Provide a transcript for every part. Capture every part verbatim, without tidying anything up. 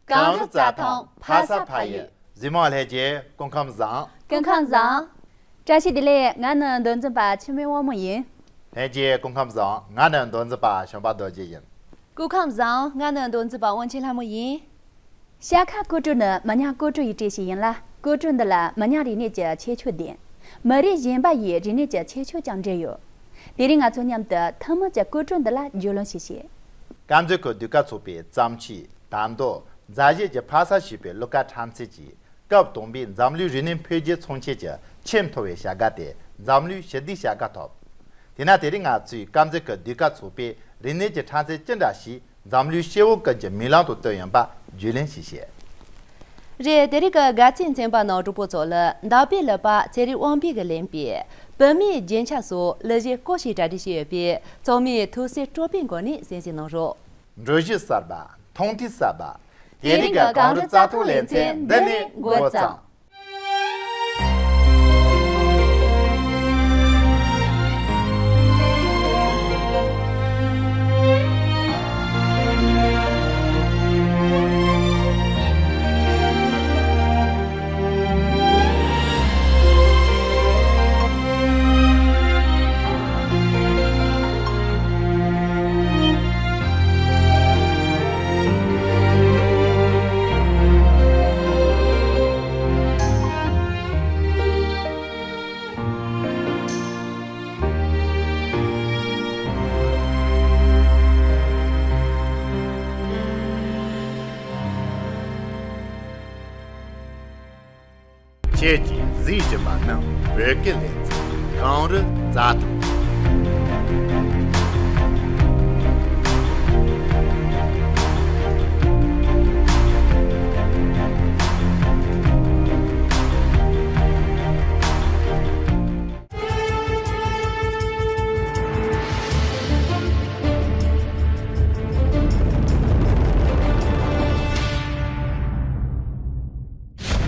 གངས་རི་རྩྭ་ཐང་ཕ་ས་ཕ་ཡུལ། གཟིགས་མོ་ལྷན་རྒྱས་སྐུ་ཁམས་བཟང་། སྐུ་ཁམས་བཟང་། བཀྲ་ཤིས་བདེ་ལེགས། ང་ནི་མདོ་འཛིན་པ་འཆི་མེད་དབང་མོ་ཡིན། ལྷན་རྒྱས་སྐུ་ཁམས་བཟང་། ང་ནི་མདོ་འཛིན་པ་བྱམས་པ་རྡོ་རྗེ་ཡིན། སྐུ་ཁམས་བཟང་། ང་ནི་མདོ་འཛིན་པ་དབང་ཆེན་ལྷ་མོ་ཡིན། ཤར་ཁ་སྐོར་བྲོ་ནི་མི་ཉག་སྐོར་བྲོ་ཡི་གྲས་ཤིག་ཡིན་ལ། སྐོར་བྲོ་འདི་ལ་མི་ཉག་རིག་གནས་ཀྱི་ཁྱད་ཆོས་ལྡན། མི་རིགས་གཞན་པ་ཡི་རིག་གནས་ཀྱི་ཁྱད་ཆོས་ཀྱང་འདྲེས་ཡོད། དེ་རིང་ང་ཚོ་མཉམ་དུ་ཐུན་མོང་གི་སྐོར་བྲོ་འདི་ལ་རྒྱུས་ལོན་ཞིག་བྱེད། དཀར་མཛེས་ཁུལ་ཟློས་གར་ཚོགས་པའི་བརྩམས་ཆོས་དར་མདོ་མཛའ་གཞས་ཀྱི་ཕ་ས་ཞེས་པའི་གླུ་གར་འཁྲབ་ཚན་གྱིས་སྐབས་དང་པོའི་འཛམ་གླིང་རིག་གནས་འཕེལ་རྒྱས་ཚོགས་ཆེན་གྱི་ཆེས་མཐོ་བའི་བྱ་དགའ་སྟེ་འཛམ་གླིང་ཞི་བདེའི་བྱ་དགའ་ཐོབ། དེས་ན་དེ་རིང་ང་ཚོས་དཀར་མཛེས་ཁུལ་ཟློས་གར་ཚོགས་པས་རིག་གནས་ཀྱི་འཁྲབ་ཚན་ཅི་འདྲ་ཞིག་འཛམ་གླིང་སྤྱི་བོ་ཀུན་གྱི་མིག་ལམ་དུ་བཏོན་ཡོད་པ་རྒྱུས་ལོན་ཞིག་བྱེད། རེད། དེ་རིང་གི་དགའ་ཚལ་མཚན་པ་ནང་གྲོགས་པོ་ཚོ་ལ་འདས་པའི་ལོ་པ་ཚེ་རིང་དབང་པོ་གིས་ལེན་པའི་བུད་མེད་རྒྱན་ཆ་སོགས་གླུ་གཞས་སྐོར་ཞིག་གྲ་སྒྲིག་བྱས་ཡོད་པས་ཚང་མས་ཐུགས་སེམས་སྤྲོ་པོའི་སྒོ་ནས་གསན་གཟིགས་གནང་རོགས། འགྲུལ་བཞུད་གསར་པ། མཐོང་ཐོས་གསར་པ། དེ་རིང་གི་གངས་རི་རྩྭ་ཐང་ལེ་ཚན་འདི་ནས་འགོ་བརྩམས། ཁྱེད་ཀྱིས་གཟིགས་བཞིན་པ་ནི་བོད་སྐད་ལེ་ཚན་གངས་རི་རྩྭ་ཐང་།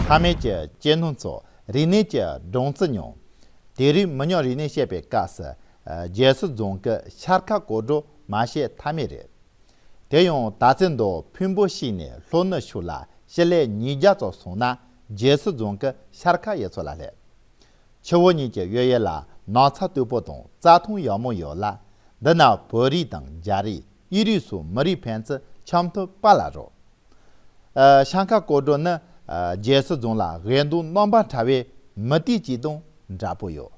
ཕ་མེས་ཀྱི་སྐྱེས་སྣུམ་ཚོ། རིག་གནས་ཀྱི་སྦྲང་རྩི་མྱོང་། དེ་རིང་མི་ཉག་རིག་གནས་བཤད་པའི་སྐབས་སུ། རྒྱལ་སྲིད་རྫོང་གི་ཤར་ཁ་སྐོར་བྲོ་མ་བཤད་ཐབས་མེད་རེད། དེ་ཡང་ད་ཚེ་མདོ་ཕུན་པོ་ཤིང་ནས་ལྷོ་ནུབ་ཕྱོགས་ལ་སྤྱི་ལེ་ཉིས་བརྒྱ་ཙམ་སོང་ན་རྒྱལ་སྲིད་རྫོང་གི་ཤར་ཁ་ཡུལ་ཚོ་ལ་སླེབས། ཆུ་བོ་གཉིས་ཀྱི་གཡས་གཡོན་ལ་ནགས་ཚལ་སྟུག་པོ་དང་རྩྭ་ཐང་ཡག་མོ་ཡོད་ལ། འདི་ན་བོད་རིགས་དང་རྒྱ་རིགས། དབྱིས་རིགས་སོགས་མི་རིགས་ཕན་ཚུན་འཆམ་མཐུན་པཱ་ལགས་རོགས། ཨ། ཤང་ཁ་སྐོར་བྲོ་ནི། ཨ། རྒྱལ་སྲིད་རྫོང་ལ་དབེན་སྟོན་རྣམ་པར་ཕྲ་བའི་མུ་ཏིག་ཅིག་དང་འདྲ་པོ་ཡོད།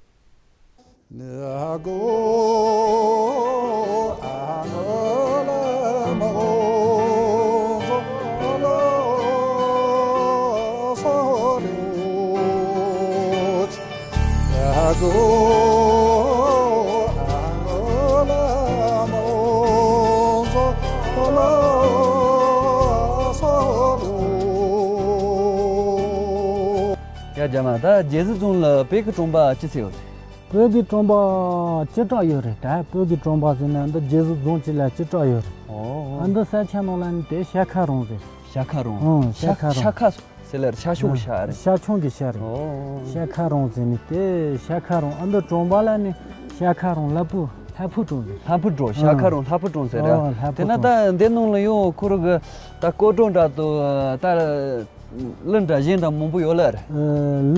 ཡ་རྒྱ་མ། ད་རྒྱལ་སྲིད་རྫོང་ལ་བོད་ཀྱི་གྲོང་པ་ཅི་ཙམ་ཡོད་རེད། བོད་ཀྱི་གྲོང་པ་བཅུ་ཕྲག་ཡོད་རེད། ད་བོད་ཀྱི་གྲོང་པ་ཟེར་ན་འདི་རྒྱལ་སྲིད་རྫོང་གཅིག་ལ་བཅུ་ཕྲག་ཡོད་རེད། ཨོ། ཨ། འདི་ས་ཆ་ནང་ལ་ནི་དེ་ཤར་ཁ་རོང་ཟེར། ཤར་ཁ་རོང་། ཨང་། ཤར་ཤར་ཁ་རོང་། ཤར་ཁ་ཟེར་ལ་ཤར་ཕྱོགས་ཀྱི་ཤར་རེད། ཤར་ཕྱོགས་ཀྱི་ཤར་རེད། ཨོ། ཤར་ཁ་རོང་ཟེར་ནི་དེ་ཤར་ཁ་རོང་། ཨ། འདི་གྲོང་པ་ལ་ནི་ཤར་ཁ་རོང་ལྷ་ཕུ་ལྷ་ཕུ་གྲོང་ཟེར། ལྷ་ཕུ་གྲོང་། ཤར་ཁ་རོང་ལྷ་ཕུ་གྲོང་ཟེར་རེད། ཨོ། ལྷ་ཕུ་གྲོང་། དེ་ན་ད་འདི་ནང་ལ་ཡང་ཁོ་རང་གི་ད་སྐོར་བྲོ་འདྲ་དང་ད། གླུ་འདྲ་གཞས་འདྲ་མང་པོ་ཡོད་ལ། ཨ།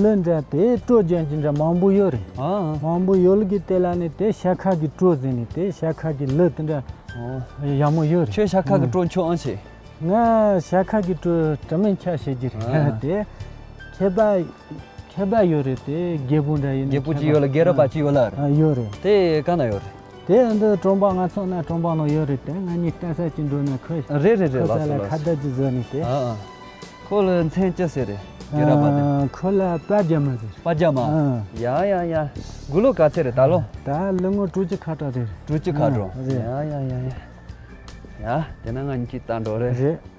གླུ་འདྲ་དེ་བྲོ་རྒྱག་རྒྱུ་འདྲ་མང་པོ་ཡོད་རེད། ཨ། མང་པོ་ཡོད་ལ་གི་དེ་ལ་ནི་དེ་ཤར་ཁ་གི་བྲོ་ཟེར་ནི་དེ་ཤར་ཁ་གི་གླུ་དེ་འདྲ། ཨོ། ཡག་མོ་ཡོད་རེད། ཁྱོད་ཤར་ཁ་གི་བྲོ་མཆོག་ཨང་ཆེ། ང་ཤར་ཁ་གི་བྲོ་དྲི་མེད་མཁྱེན་ཤེས་ཀྱི་རེད། ཨ། དེ་མཁས་པ་མཁས་པ་ཡོད་རེད། དེ་རྒད་པོ་འདྲ་ཡིན་ན། རྒད་པོ་གཅིག་ཡོད་ལ། རྒན་རབས་པ་གཅིག་ཡོད་ལ། ཨ། ཡོད་རེད། དེ་ག་ན་ཡོད་རེད། དེ་འདི་གྲོང་པ་ང་ཚོ་ན་གྲོང་པ་ནང་ཡོད་རེད། དེ་ང་གཉིས་གཏན་ས་ཅིག་འགྲོ་ན་ཁོས། རེད་རེད་རེད། ཁོ་ལགས་སོ་ས་ལ་ལགས་ཁ་སོ། བརྡ་ཅིག་བཟོས་ནས་དེ། ཨ་ཨ། ཁོ་ལ་མཚན་ཅི་ཟེར་རེད། རྒན་རབས་པ་དེ། ཨ། ཁོ་ལ་པ་རྒྱ་མ་ཟེར། པ་རྒྱ་མ། ཨ། ཡ་ཡ་ཡ། དགུང་ལོ་ག་ཚོད་རེད་ད་ལོ། ད་ལོ་ངོ་དྲུག་ཅུ་ཁ་གྲངས་རེད། དྲུག་ཅུ་ཁ་གྲངས། ཨ། རེད། ཡ་ཡ་ཡ་ཡ། ཡ། དེ་ན་ང་གཉིས་ཀྱིས་ད་འགྲོ་རེད། རེད།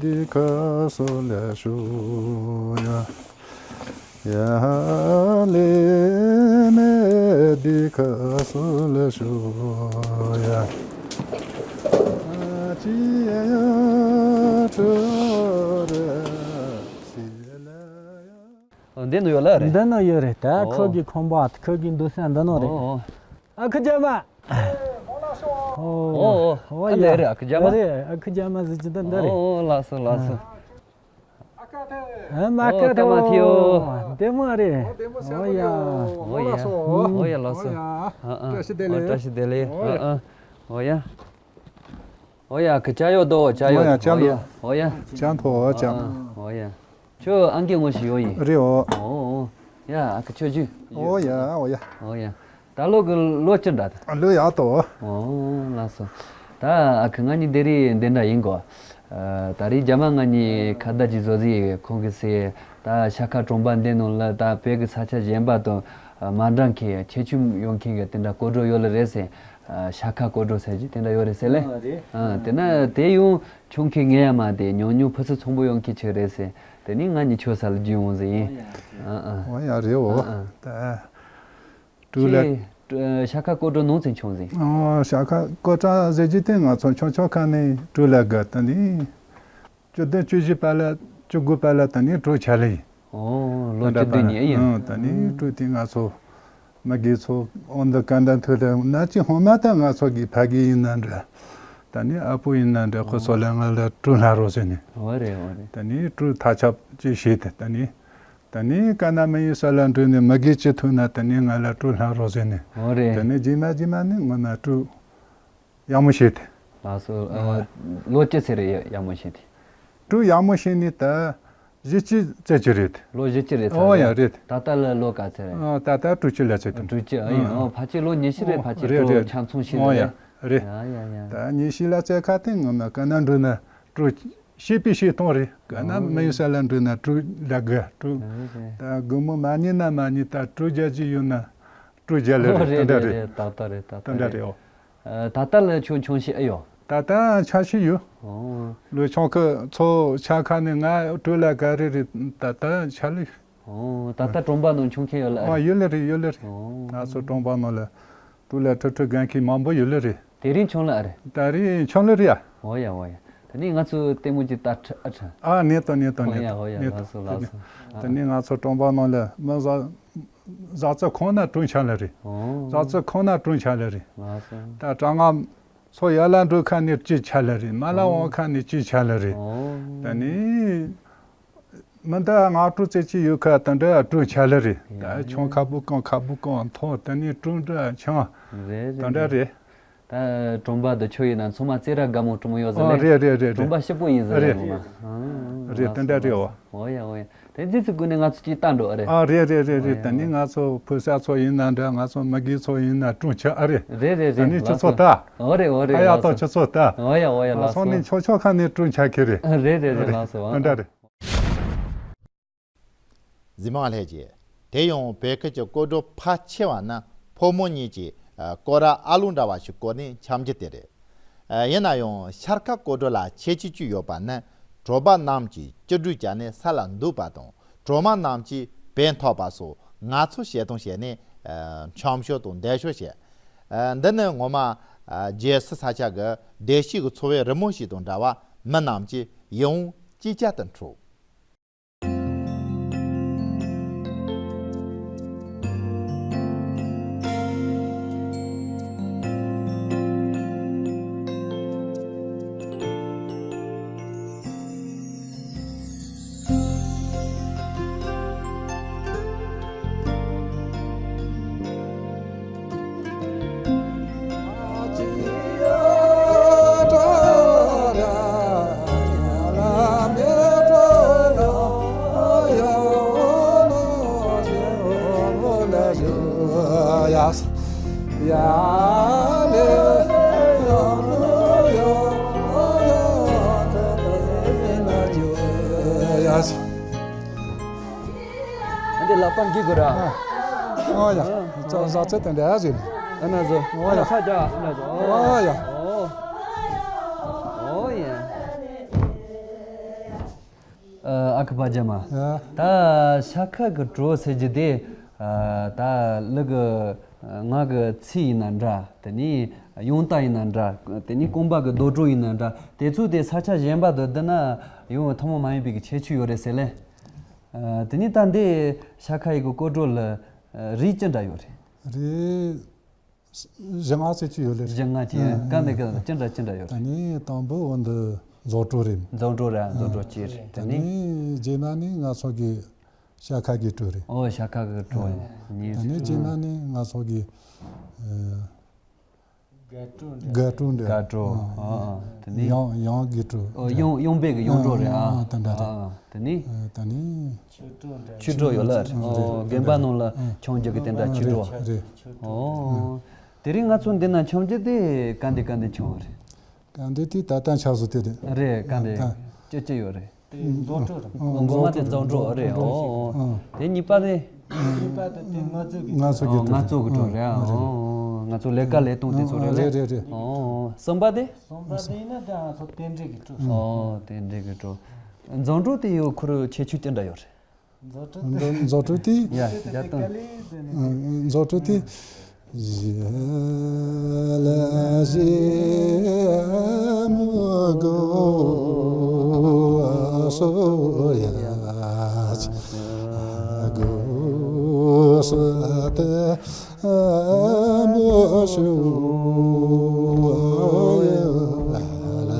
འདི་ཁ་སོ་ལེ་ཤོ་ཡ། ཡ་ལེ་མེ་འདི་ཁ་སོ་ལེ་ཤོ་ཡ། ཨ་ཅི་ཡ་ཡ་ཏུ་རེ་སི་ལེ་ཡ། འདི་ནོ་ཡོད་ལ་རེད། འདི་ནོ་ཡོད་རེད། ད་ཨོ། ཁོ་གི་ཁང་པ་ཁོ་གི་འདུག་སེ་འདི་ནོ་རེད། ཨོ། ཨ་ཁུ་རྒྱ་མ། ཨོ། ཨོ། ཨོ་ཨ་ཡ། འདི་རེད། ཨ་ཁུ་རྒྱ་མ། རེད། ཨ་ཁུ་རྒྱ་མ་ཟེར་གྱི་འདི་འདི་རེད། ཨོ། ལགས་སོ་ལགས་སོ། ཨ་མ་ཨོ་ཀ་ཐོ། ཀ་མ་ཐི་ཨོ། འདི་མོ་རེད། ཨོ་ཡ། ཨོ་ཡ། ཨོ་ཡ། ལགས་སོ། ཨོ་ཡ། ཨ་ཨ། བཀྲ་ཤིས་བདེ་ལེགས། ཨོ། བཀྲ་ཤིས་བདེ་ལེགས། ཨོ་ཡ། ཨ་ཨ། ཨོ་ཡ། ཨོ་ཡ། ཁི་ཅ་ཡོད་དོ། ཅ་ཡོད། ཨོ་ཡ། ཨོ་ཡ། ཅ་ཐོ་ཅ། ཨོ་ཡ། ཁྱོད་ཨང་ཀི་ངོ་ཞིག་ཡོད་ཡིན། རེད་ཨོ། ཨོ་ཨོ། ཡ་ཨ་ཁི་ཁྱོད་ཅི། ཨོ་ཡ་ཨོ་ཡ། ཨོ་ཡ། ད་ལོ་གི་ལོ་ཅི་འདྲ་ད། ལོ་ཡག་ཏོ། ཨོ་ལགས་སོ། ད་ཨ་ཁི་ང་གཉིས་དེ་རིང་འདི་འདྲ་ཡིན་གོ། ད་རེས་རྒྱ་མ་ང་གཉིས་ཁ་བརྡ་ཅིག་བཟོ་ཟིག་ཁོང་གི་སེ། ད་ཤ་ཁ་གྲོང་པ་འདི་ནང་ལ་ད་བོད་ཀྱི་ས་ཆ་གཞན་པ་དང་མ་འདྲ་མཁན་ཁྱད་ཆོས་ཡོད་མཁན་གྱི་དེ་འདྲ་སྐོར་བྲོ་ཡོད་ལ་རེད་ཟེར། ཤ་ཁ་སྐོར་བྲོ་ཟེར་གྱི་དེ་འདྲ་ཡོད་རེད་ཟེར་ལེ། ཨ་རེད། ཨ་དེ་ན་དེ་ཡང་ཆུང་མཁན་ངས་ཡ་མ་དེ་ཉུང་ཉུང་ཕུ་སུ་ཚོང་པོ་ཡོང་མཁན་ཆོས་རེད་ཟེར། དེ་ནི་ང་གཉིས་ཆོས་ས་ལ་རྒྱུས་འོང་ཟེར་ཡིན། ཨ་ཨ། ཨོ་ཡ་རེད་འོ། ཨ་ཨ། ད། ཀྲུའུ་ལ། ཁྱེད་ཤ་ཁ་སྐོར་བྲོ་ནང་ཚན་ཆུང་ཟིན། ཨོ་ཤ་ཁ་སྐོར་བྲོ་ཟེར་གྱི་དེ་ང་ཚོ་ཆུང་ཆུང་ཁ་ནས་ཀྲུའུ་ལ་དགའ་ད་ནི། བཅུ་བདུན་བཅུ་བཞི་པ་ལ་བཅུ་དགུ་པ་ལ་ད་ནི་ཀྲུའུ་ཆ་ལེ་ཡིན། ཨོ་ལོ་བཅུ་བདུན་ཉིན་ཨེ་ཡིན། ཨང་ད་ནི་ཀྲུའུ་དེ་ང་ཚོ་མ་གི་ཚོ་ཨོ་འདི་ཀ་འདྲ་ཐུ་ལ་ན་ཅི་ཧོ་མ་ད་ང་ཚོ་གི་ཕ་གི་ཡིན་ན་འདྲ། ད་ནི་ཨ་པོ་ཡིན་ན་འདྲ་ཁོ་ཚོ་ལ་ང་ལ་ཀྲུའུ་ལྷ་རོ་ཟེར་ནི། ཨོ་རེད་ཨོ་རེད། ད་ནི་ཀྲུའུ་ཐ་ཆབ་ཅི་བྱེད་དེ་ད་ནི། ད་ནི་ཀ་ན་མི་ཡི་ས་ལ་འགྲོ་ནི་མ་གི་ཅི་ཐུ་ན་ད་ནི་ང་ལ་ཀྲུའུ་ལྷ་རོ་ཟེར་ནི། ཨོ་རེད། ད་ནི་རྗེས་མ་རྗེས་མ་ནི་ང་ན་ཀྲུའུ། ཡག་མོ་བྱས་ཏེ། ལགས་སོ། ཨ། ལོ་ཅི་ཚེ་རེད་ཡག་མོ་བྱས་ཏེ། ཀྲུའུ་ཡག་མོ་བྱས་ནས་ད་བཞི་བཅུ་ཙམ་ཅིག་རེད། ལོ་བཞི་བཅུ་རེད་ཚར་ཨོ་ཡ་རེད། རེད། ད་ལྟ་ལ་ལོ་ག་ཚད་རེད། ཨ་ད་ལྟ་དྲུག་ཅུ་ལ་ཚད་དང་། དྲུག་ཅུ་ཨ་ཡིན། ཨ་ཨོ་ཕལ་ཆེར་ལོ་ཉི་ཤུ་རེད། ཨོ་ཕལ་ཆེར་རེད་ཀྲུའུ་རེད། ཆ་ཚང་ཤེས་ཨོ་ཡ་རེད། རེད། ཡ་ཡ་ཡ། ད་ཉི་ཤུ་ལ་ཚད་ཁ་ཐེངས་ངོ་མ་ཀ་ན་འགྲོ་ན་ཀྲུའུ་ཤེས་པའི་ཤེས་གཏོང་རེད། ཀ་ན་ཨོ་མི་ཡུལ་ས་ལ་འགྲོ་ན་ཀྲུའུ་ལ་དགའ་ཀྲུའུ། རེད་རེད། ད་དགོང་མོ་མ་ཉལ་ན་མ་ཉལ་ད་ཀྲུའུ་རྒྱག་རྒྱུ་ཡོད་ན། ཀྲུའུ་རྒྱ་ལ་ཨོ་རེད་རེད་ཏན་ཏན་རེད་རེད། རེད་ཏག་ཏག་རེད་ཏག་ཏག་ཏན་ཏན་རེད། རེད་ཨོ། ཨ་ད་ལྟ་ལ་ཆུང་ཆུང་ཞིག་ཨེ་ཡོད། ད་ལྟ་ཆ་ཤས་ཡོད། ཨོ། ལོ་ཆུང་ཁུ་ཚོ་ཆ་ཁ་ནས་ང་ཀྲུའུ་ལ་ག་རེ་རེད་ད་ལྟ་ཆ་ལུས། ཨོ་ད་ལྟ་གྲོང་པ་ནང་ཆུང་མཁན་ཡོད་ལ་ཨ་ཨ་རེད། ཡོད་ལེ་རེད་ཡོད་ལེ་རེད། ཨོ། ང་ཚོ་གྲོང་པ་ནང་ལ་ཀྲུའུ་ལ་ཁྲི་ཁྲི་དགའ་མཁན་མང་པོ་ཡོད་ལེ་རེད། དེ་རིང་ཆུང་ལ་ཨ་རེད། ད་རིང་ཆུང་ལེ་རེད་ཡ། ཨོ་ཡ་ཨོ་ཡ། ད་ནི་ང་ཚོ་ལྟད་མོ་ཅིག་ལྟ་ཁྲ་ཨ་ཁྲ། ཨ་ནེ་ཏོ་ནེ་ཏོ་ཨོ་ནེ་ཡ་ཏོ་ཨོ་ཡ་ནེ་ལགས་ཏོ། སོ་ལགས་སོ། ད་ནི་ང་ཚོ་གྲོང་པ་ནང་ལ་མི་བཟའ་བཟའ་ཚོ་ཁོང་ན་ཀྲུང་ཆ་ལ་རེད། ཨོ། བཟའ་ཚོ་ཁོང་ན་ཀྲུང་ཆ་ལ་རེད། ལགས་སོ། ད་གྲང་ངམ་ཚོ་ཡར་ལ་འགྲོ་ཁ་ནས་ཅི་ཆ་ལ་རེད། མར་ལ་འོང་ཁ་ནས་ཅི་ཆ་ལ་རེད། ཨོ། ད་ནི་མི་འདི་ང་ཀྲུང་རྩེ་གཅིག་ཡོད་ཁ་ད་འདྲ་ཀྲུང་ཆ་ལ་རེད། ད་ཡ་ཆུང་ཡ་ཁ་བུ་གང་ཁ་བུ་གང་མཐོང་ད་ནི་ཀྲུང་འདྲ་ཆང་རེད་ད་འདྲ་རེད། རེད། ད་གྲོང་པ་འདི་ཆོ་ཡིན་ན་ཚང་མ་རྩེ་ར་དགའ་མོ་གྲོང་མོ་ཡོད་ཟེར་ཨ་ལེ། རེད་རེད་རེད་རེད། གྲོང་པ་སྐྱིད་པོ་ཡིན་ཟེར་རེད་རེད་ངོ་མ། རེད་ཨ་དེ་འདྲ་རེད་ཨོ། ཨོ་ཡ་ཨོ་ཡ། དེ་རྗེས་སུ་དགོས་ནས་ང་ཚོ་གཅིག་བལྟ་འགྲོ་ཨ་རེད། ཨ་རེད་རེད་རེད་རེད། ད་ནི་ང་ཚོ་ཕུ་ས་ཚོ་ཡིན་ན་འདྲ་ང་ཚོ་མ་གི་ཚོ་ཡིན་ན་ཀྲུང་ཆ་ཨ་རེད། རེད་རེད་ད་རེད་ནི་ཁྱི་ལགས་ཚོ་སོ། ད། ཨོ་རེད་ཨོ་རེད་ཨ་ཡ་ལགས་ཏོ་སོ། ཁྱི་ཚོ་ད། ཨོ་ཡ་ཨོ་ཡ་ལགས་སོ། ལགས་སོ་ནི་ཆོ་ཆོ་ཁ་ནས་ཀྲུང་ཆ་ཁྱེར་རེད། ཨ་རེད་རེད་རེད་ལགས་སོ། ཨ་འདྲ་རེད། གཟིགས་མང་ལྷན་རྒྱས། དེ་ཡང་བོད་སྐད་ཀྱི་སྐོར་བྲོ་ཕལ་ཆེ་བ་ནི་ཕོ་མོ་གཉིས་ཀྱིས་ཨ་སྐོར་ར་ཨ་ལུང་འདྲ་བ་ཞིག་བསྐོར་ནས་འཁྱམ་རྒྱུ་དེ་རེད། ཨ་ཡིན་ན་ཡང་ཤར་ཁ་སྐོར་བྲོ་ལ་ཁྱད་ཆོས་གཅིག་ཡོད་པ་ནི་གྲོད་པ་རྣམས་ཀྱིས་སྐྱིལ་ཀྲུང་བྱས་ནས་ས་ལ་འདུག་པ་དང་གྲོག་མ་རྣམས་ཀྱིས་བེན་ཐོགས་པ་སོགས་ངལ་གསོ་བྱེད་སྟངས་བྱས་ནས་ཨ་འཁྱམ་ཤོག་དང་བསྡད་ཤོག་བྱས། ཨ་འདི་ནི་ངོ་མ་ཨ་རྒྱལ་སྲིད་ས་ཆ་གི་བདེ་སྐྱིད་ཀྱི་འཚོ་བའི་རི་མོ་ཞིག་དང་འདྲ་བ་མི་རྣམས་ཀྱིས་ཡིད་འོང་ཅི་བྱ་དུ་འཕྲོག་ཡ། ཨ་འདི་ལག་པ་འགྱིག་དགོས་ར། ཨོ་ཡ། ཙོ་ཟ་ཚེ་དེ་འདྲ་ཟིན། ཨ་ན་ཟོ། ཨོ་ཡ། ཨ་ན་ཁ་རྒྱག་ཨ་ན་ཟོ། ཨོ་ཡ། ཨོ། ཨོ་ཡ། ཁ་པ་རྒྱ་མ། ཨ། ད་ཤ་ཁ་གི་བྲོ་ཟེར་རྒྱུ་དེ། ཨ། ད་ལུ་གི་ང་གི་ཚིག་ཡིན་ན་འདྲ། དེ་ནས་ཡང་དག་ཡིན་ན་འདྲ། དེ་ནས་རྐང་པ་གི་རྡོ་བྲོ་ཡིན་ན་འདྲ། དེ་ཚོ་དེ་ས་ཆ་གཞན་པ་དུ་བསྡུ་ན་ཡང་ཐུན་མོང་མ་ཡིན་པའི་གི་ཁྱད་ཆོས་ཡོད་རེད་ཟེར་ལེ། ཨ། དེ་ནས་ད་འདི་ཤ་ཁ་ཡི་གི་སྐོར་བྲོ་ལ་རིགས་ཅི་འདྲ་ཡོད་རེད། རིགས་བཞི་ལྔ་ཙམ་ཅིག་ཡོད་ལེ། བཞི་ལྔ་ཅིག། ཨ། ག་འདི་ག་ཅི་འདྲ་ཅི་འདྲ་ཡོད་རེད། ད་ནི་དང་པོ་འོ་འདི་མཛོ་བྲོ་རེད། མཛོ་བྲོ་ར། མཛོ་བྲོ་གཅིག་རེད། ད་ད་ནི་ནི་རྗེས་མ་ནི་ང་ཚོ་གི་ཤ་ཁ་གི་བྲོ་རེད། ཨོ། ཤ་ཁ་གི་བྲོ། ཨ། གཉིས་ད་ནི་རེད། རྗེས་མ་ནི་ང་ཚོ་གི་ཨ་དགའ་སྤྲོ་འདྲ། དགའ་སྤྲོ་འདྲ། དགའ་སྤྲོ། ཨ། ཨ། དེ་ནི་གཡང་གཡང་གི་བྲོ། ཨོ། གཡང་གཡང་འབོད་གི་གཡང་བྲོ་རེད། ཨ། ཨ། དེ་འདྲ་རེད། ཨ། དེ་ནི་ཨ་ད་ནི་ཆོས་བྲོ་འདྲ། ཆོས་བྲོ་ཡོད་ལ། ཨ། ཨོ། རེད། དགོན་པ་ནང་ལ་ཨ་འཆམ་རྒྱུ་གི་དེ་འདྲ་ཆོས་བྲོ། རེད། ཨོ། དེ་རིང་ང་ཚོ་འདི་ན་འཆམ་རྒྱུ་དེ་ག་འདི་ག་འདི་འཆམ་རེད། ག་འདི་དེ་ད་ལྟ་འཆམ་བཟོ་དེ་རེད། རེད། ག་འདི་ད་ཅི་ཅི་ཡོད་རེད། དེ་མཛོ་བྲོ་རེད། ཨོ། མགོ་མ་དེ་མཛོ་བྲོ་རེད། ཨོ། ཨོ། དེ་གཉིས་པ་དེ། གཉིས་པ་དེ་དེ་ང་ཚོ་གི། ང་ཚོ་གི། ཨོ། ང་ཚོ་གི་བྲོ་རེད། ཨོ། ང་ཚོ་ལས་ཀ་ལས་སྟངས་དེ་ཚོ་རེད་ལེ། རེད་རེད་རེད། ཨོ། གསུམ་པ་དེ། གསུམ་པ་དེ་ཡིན་ན་དེ་ང་ཚོ་རྟེན་འབྲེལ་གི་བྲོ། ཨོ། རྟེན་འབྲེལ་གི་བྲོ། མཛོ་བྲོ་དེ་ཡོད་ཁོ་རུ་ཁྱད་ཆོས་ཅི་འདྲ་ཡོད་རེད། མཛོ་བྲོ་དེ། མཛོ་བྲོ་དེ། ཡ། རྒྱ་དང་། མཛོ་བྲོ་དེ། ཞལ་ཞེ་མོ་དགོས་སོ་ཡ། དགོས་སོ་དེ་མོ་ཞུ་ཡ་ལ་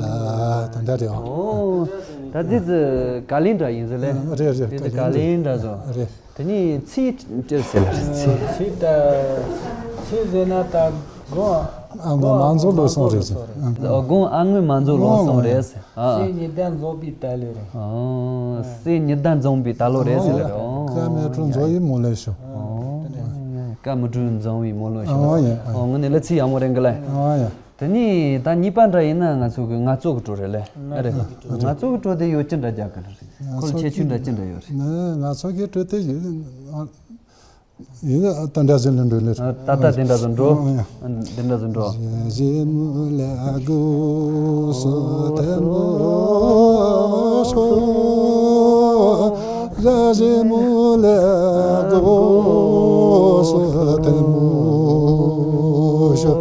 དེ་འདྲ་རེད། ཨོ། ད་དེ་ཚོ་ག་ལེན་འདྲ་ཡིན་ཟེར་ལེ། རེད་རེད། དེ་ཚོ་ག་ལེན་འདྲ་བཟོ། རེད། དེ་ནི་ཚིག་ཅི་ཟེར་ལ་རེད། ཚིག་ཚིག་ད་ཚིག་ཟེར་ན་ད་དགུང་ཨ་དགུང་མ་འཛོམས་ལོ་གསུམ་རེད་ཟེར། ཨ། དགུང་ཨ་དགུང་མ་འཛོམས་ལོ་གསུམ་རེད་ཟེར། ཨ། སྲས་ཉི་ཟླ་འཛོམས་པའི་ད་ལོ་རེད། ཨོ། སྲས་ཉི་ཟླ་འཛོམས་པའི་ད་ལོ་རེད་ཟེར་ལ་རེད། ཨོ། སྐར་མ་དྲུག་འཛོམས་པའི་མོ་ལོ་ཤོ། ཨོ། སྐར་མ་དྲུག་འཛོམས་པའི་མོ་ལོ་ཤོ། ཨོ་ཡ། ཨོ། ངོ་ནས་ལ་ཚིག་ཡག་མོ་རེད་གི་ལ། ཨོ་ཡ། དེ་ནས་ད་གཉིས་པ་འདྲ་ཡིན་ན་ང་ཚོ་གི་ངལ་རྩོལ་གྱི་བྲོ་རེད་ལེ། ཨ་རེད། ངལ་རྩོལ་གྱི་བྲོ་དེ་ཡོད་ཅི་འདྲ་རྒྱག་གི་རེད། ཁོ་ལ་ཁྱད་ཆོས་འདྲ་ཅི་འདྲ་ཡོད་རེད། ང་ཚོ་གི་བྲོ་དེ་ཡིན་ཡིན་ད་འདྲ་ཟིན་ལ་འགྲོ་ལེ། ད་ལྟ་དེ་འདྲ་ཟིན་འགྲོ། ཨ། དེ་འདྲ་ཟིན་འགྲོ། ཞེ་མོ་ལ་དགོས་སོ་དེ་མོ་ཤོ། ཞེ་མོ་ལ་དགོས་སོ་དེ་མོ་ཤོ།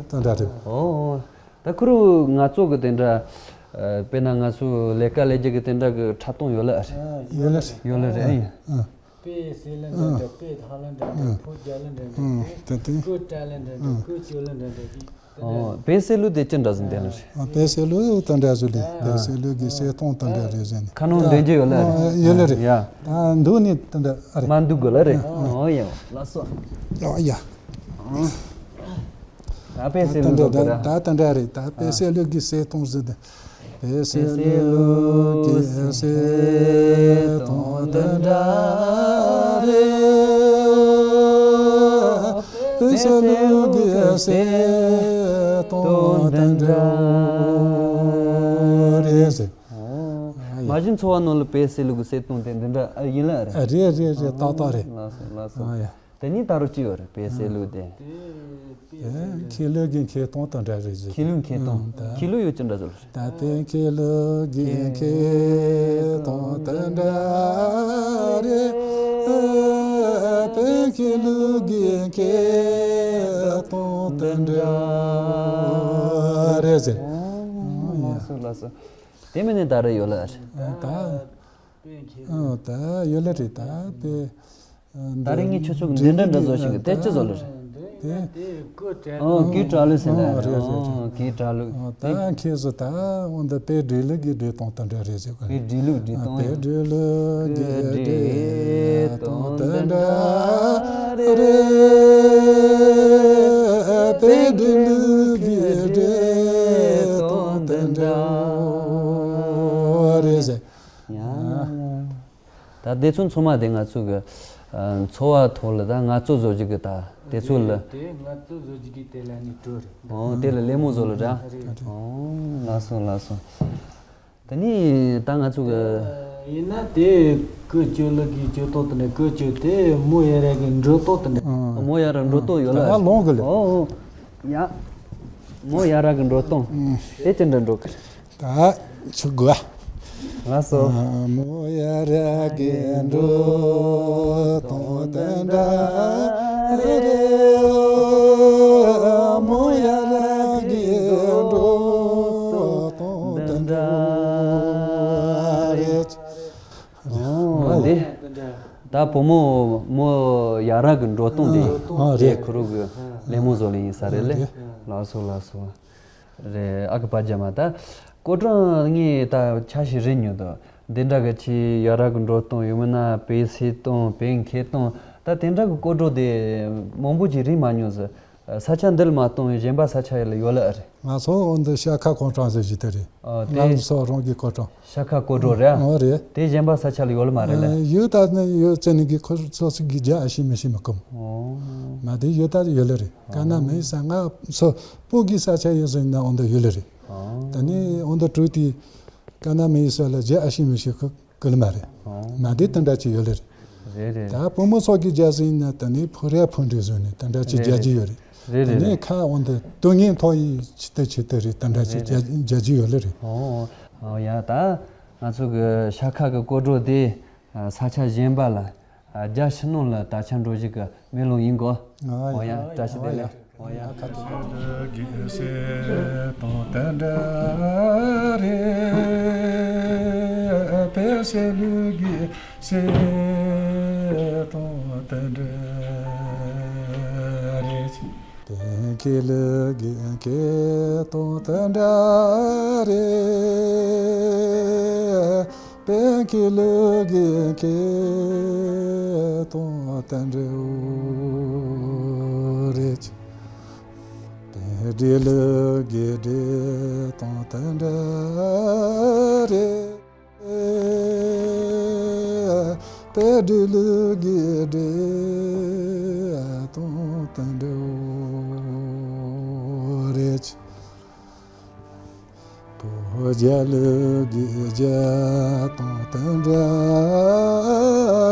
ད་འདྲ་རེད། ཨོ། ད་ཁོ་རུ་ང་ཚོ་གི་དེ་འདྲ། ཨ། དཔེར་ན་ང་ཚོ་ལས་ཀ་ལས་རྒྱུ་གི་དེ་འདྲ་གི་འཁྲབ་སྟོན་ཡོད་ལ། ཡོད་ལ། ཡོད་ལ་རེད། ཨ། དཔེ་གསལ་ལ་འདྲ་འདྲ། དཔེ་ཐང་ལ་འདྲ་འདྲ། ཕོ་རྒྱ་ལ་འདྲ་འདྲ། ཨ། དེ་དེ། ཀོ་ཏྲ་ལ་འདྲ་འདྲ། ཨ། ཀོ་ཅོ་ལ་འདྲ་འདྲ་གི། ཨོ། དཔེ་གསལ་ལུགས་དེ་ཅི་འདྲ་ཟིན་དེ་ལ་རེད། ཨ། དཔེ་གསལ་ལུགས་དེ་འདྲ་ཟིན་ལེ། དཔེ་གསལ་ལུགས་ཀྱི་གསལ་སྟོན་དེ་འདྲ་རེད་ཟེར་ནས། ཁ་ནང་འདོན་རྒྱུ་ཡོད་ལ། ཨ། ཡོད་ལ་རེད། ཡ། ད་འདུག་ནི་དེ་འདྲ་ཨ་རེད། མ་འདུག་དགོས་ལ་རེད། ཨོ་ཡ། ལགས་སོ། ཨོ་ཡ། ད་དཔེ་གསལ་ལུགས་ད་དེ་འདྲ། ད་དེ་འདྲ་རེད། ད་དཔེ་གསལ་ལུགས་ཀྱི་གསལ་སྟོན་ཟེར་ཏེ། དཔེ་གསལ་ལུགས་ཀྱི་གསལ་སྟོན་དེ་འདྲ་རེད། དཔེ་གསལ་ལུགས་ཀྱི་གསལ་སྟོན་དེ་འདྲ་རེད་ཟེར། ཨོ། མ་གཞི་འཚོ་བ་ནང་ལ་དཔེ་གསལ་ལུགས་ཀྱི་གསལ་སྟོན་དེ་འདི་འདྲ་ཡིན་ལ་རེད། ཨ། རེད་རེད་རེད། ཏག་ཏག་རེད། ལགས་སོ་ལགས་སོ། ཨ་ཡ། དེ་ནས་ད་རུང་ཅི་ཡོད་རེད། དཔེ་གསལ་ལུགས་དེ། དེ་མཁས་བླུན་གྱི་མཁས་སྟོན་དང་འདྲ་རེད་ཟེར། མཁས་བླུན་མཁས་སྟོན། ཨང་། ད་མཁས་བླུན་ཡོད་ཅི་འདྲ་ཟེར། ད་དེ་མཁས་བླུན་གྱི་མཁས་སྟོན་དང་འདྲ་རེད། དེ་མཁས་བླུན་གྱི་མཁས་སྟོན་དང་འདྲ་རེད་ཟེར། ཨང་། ལགས་སོ་ལགས་སོ། དེ་མིན་ནས་ད་རེ་ཡོད་ལ། ད། ཨ། ད་ཡོད་ལ་རེད། ད་དེ། ད་རིང་ངས་ཁྱོད་ཚོ་གི་འདི་འདྲ་འདྲ་བཟོ་ཞིག་གི་དེ་ཅི་བཟོ་ལ་རེད། དེ། ཨོ། གོས་དྲ་ལུགས་ཟེར་ལ། ཨོ། རེད་རེད་རེད། ཨོ། གོས་དྲ་ལུགས། ཨོ། ད་ཁྱེད་ཚོ་ད་འོ་འདི་དཔེ་འགྲེལ་ལུགས་ཀྱི་འགྲེལ་སྟངས་དང་འདྲ་རེད་ཟེར་གི་རེད། དཔེ་འགྲེལ་ལུགས་འགྲེལ་སྟངས། དཔེ་འགྲེལ་ལུགས་ཀྱི་འགྲེལ་སྟངས་དང་འདྲ་རེད། དཔེ་འགྲེལ་ལུགས་ཀྱི་འགྲེལ་སྟངས་དང་འདྲ་རེད་ཟེར། ཡ། ད་དེ་ཚོ་ཚང་མ་དེ་ང་ཚོ་གི། ཨ། འཚོ་བ་ཐོག་ལ་ད་ངལ་རྩོལ་བཟོ་རྒྱུ་གི་ད་དེ་ཚོ་ལ། དེ་ངལ་རྩོལ་བཟོ་རྒྱུ་གི་དེ་ལ་ནི་བྲོ་རེད། ཨོ། དེ་ལ་ལད་མོ་བཟོ་ལ་ར། རེད། ཨོ། ལགས་སོ་ལགས་སོ། དེ་ནི་ད་ང་ཚོ་གི། ཡིན་ན་དེ་ཀོ་ཅོ་ལ་གི་ཅོ་ཏོག་དེ་འདྲ། ཀོ་ཅོ་དེ་མོ་ཡ་ར་གི་འགྲོ་ཏོག་དེ་འདྲ། ཨོ། མོ་ཡ་ར་འགྲོ་ཏོག་ཡོད་ལ། ད་ལོང་གི་ལེ། ཨོ་ཨོ། ཡ། མོ་ཡ་ར་གི་འགྲོ་སྟངས། ཨང་། དེ་ཅི་འདྲ་འགྲོ་གི་རེད། ད་ཆུ་དགོས། ལགས་སོ། མོ་ཡ་ར་གི་འགྲོ་དང་དེ་འདྲ་རེད། མོ་ཡ་ར་གི་འགྲོ་དང་དེ་འདྲ་རེད། ཨོ་འདི། ད་བུ་མོ་མོ་ཡ་ར་གི་འགྲོ་སྟངས་དེ། ཨ་རེད། དེ་ཁོ་རང་གི་ལད་མོ་བཟོ་ལེ་ཡིན་ས་རེད་ལེ། ལགས་སོ་ལགས་སོ། རེད། ཨ་ཁུ་པ་རྒྱ་མ། ད་སྐོར་བྲོ་ངས་ད་ཆ་ཞིག་རེད་མྱོང་དོ། འདི་འདྲ་གི་ཆེ་ཡ་ར་གི་འགྲོ་སྟངས་ཡོད་མིན་ན། བེ་སི་སྟངས་བེ་འཁེལ་སྟངས་ད་དེ་འདྲ་གི་སྐོར་བྲོ་དེ་མང་པོ་ཅིག་རིག་མ་མྱོང་ཟེར། ས་ཆ་འདི་ལ་མ་གཏོགས་གཞན་པ་ས་ཆ་ལ་ཡོད་ལ་རེད། ང་ཚོ་འོ་འདི་ཤ་ཁ་སྐོར་བྲོ་ཟེར་གྱི་དེ་རེད། ཨ་དེ་ང་ཚོ་རང་གི་སྐོར་བྲོ། ཤ་ཁ་སྐོར་བྲོ་རེད། ཨོ་རེད། དེ་གཞན་པ་ས་ཆ་ལ་ཡོད་ལ་མ་རེད་ལ། ཡོད་ད་ནི་ཡོད་ཙེ་ནི་གི་ཁོ་ཚོ་ཚོ་གི་རྒྱ་ཨ་ཤི་མི་ཤི་མི་ཀུམ། ཨོ། མ་དེ་ཡོད་ད་ཡོད་ལ་རེད། ཀ་ན་མི་ས་ང་ཚོ་སྤུ་གི་ས་ཆ་ཡོད་ཟེར་ན་འོ་འདི་ཡོད་ལ་རེད། ཨོ། ད་ནི་འོ་འདི་གྲོས་དེ་ཀ་ན་མི་ས་ལ་རྒྱ་ཨ་ཤི་མི་ཤི་ཁུ། ཀུལ་མ་རེད། ཨོ། མ་དེ་དེ་འདྲ་ཅིག་ཡོད་ལེ་རེད། རེད་རེད། ད་བུ་མོ་སོགས་ཀྱི་རྒྱ་ཟིན་ན་ད་ནི་ཕོ་རེ་ཕོ་འདྲི་བཟོས་ནས་དེ་འདྲ་ཅིག་རྒྱ་རྒྱུ་ཡོད་རེད། རེད་དེ་རེད་ནས་རེད། ཁ་འོང་དུ་དུ་ངན་ཐོ་ཡི་ཆི་ཏི་ཆི་ཏི་རེད། དེ་འདྲ་ཅིག་རྒྱ་རྒྱ་རྒྱུ་ཡོད་ལེ་རེད། ཨོ། ཨོ་ཡ། ད་ང་ཚོ་གི་ཤ་ཁ་གི་སྐོར་བྲོ་དེ་ས་ཆ་གཞན་པ་ལ་རྒྱ་ཕྱི་ནང་ལ་ད་ཆ་འགྲོ་གཞི་གི་མེ་ལོང་ཡིན་གོ། ཨོ་ཡ། བཀྲ་ཤིས་བདེ་ལེགས། ཨོ་ཡ། ཁ་ཐུག་ལུགས་ཀྱི་སྲས་དང་དེ་འདྲ་རེད། བེ་སི་ལུགས་ཀྱི་སྲས་དང་དེ་འདྲ་རེད། བེ་ཁེ་ལུགས་ཀྱི་སྐད་དང་དེ་འདྲ་རེད། བེ་ཁེ་ལུགས་ཀྱི་སྐད་དང་དེ་འདྲ་རེད། བེ་སྒྲིག་ལུགས་ཀྱི་སྒྲིག་དང་དེ་འདྲ་རེད། བེ་སྒྲིག་ལུགས་ཀྱི་སྒྲིག་དང་དེ་འདྲ་རེད། བུ་རྒྱལ་ལུགས་ཀྱི་རྒྱལ་དང་དེ་འདྲ་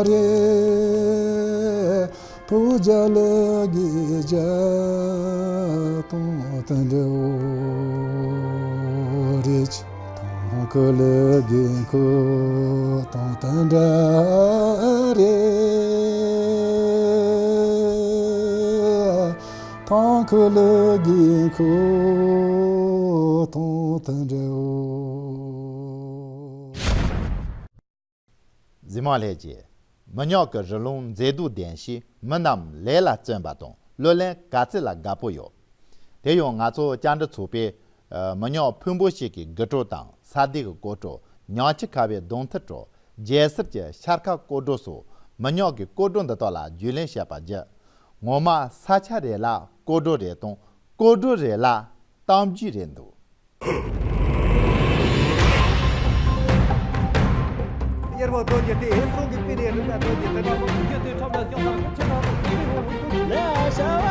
རེད། བུ་རྒྱལ་ལུགས་ཀྱི་རྒྱལ་དང་དེ་འདྲ་རེད། ཐང་ཁུ་ལུགས་ཀྱི་ཁུ་དང་དེ་འདྲ་རེད། ཐང་ཁུ་ལུགས་ཀྱི་ཁུ་དང་དེ་འདྲ། གཟིགས་མོ་ལྷན་རྒྱས། མི་ཉག་གི་རི་ལུང་མཛེས་སྡུག་ལྡན་ཞིང་མི་རྣམས་ལས་ལ་བརྩོན་པ་དང་གླུ་ལེན་ག་ཚོད་ལ་དགའ་པོ་ཡོད། དེ་ཡང་ང་ཚོ་བཅར་འདྲི་ཚོགས་པས་མི་ཉག་ཕུན་པོ་སྐྱིད་ཀྱི་དགུ་བྲོ་དང་ས་སྡེ་གི་སྐོར་བྲོ། ཉང་ཁྱི་ཁ་བའི་གདོང་ཐུར་བྲོ། རྒྱལ་སྲིད་ཀྱི་ཤར་ཁ་སྐོར་བྲོ་སོགས་མི་ཉག་གི་སྐོར་བྲོ་འདི་དག་ལ་རྒྱུས་ལོན་བྱས་པ་བརྒྱུད། ངོ་མ་ས་ཆ་རེ་ལ་སྐོར་བྲོ་རེ་དང་སྐོར་བྲོ་རེ་ལ་གཏམ་རྒྱུད་རེ་འདུག། དབྱེ་བ་རྡོ་རྗེ་སྟེ། གསུང་གི་དཔེ་ནི་རིགས་པ་རྡོ་རྗེ་སྟེ། རྒྱུ་དེ་ཁྲོམ་ལ་ཤོག་ས་ཆུ་ཁྲོམ་ལ་ལས་བྱ་བ་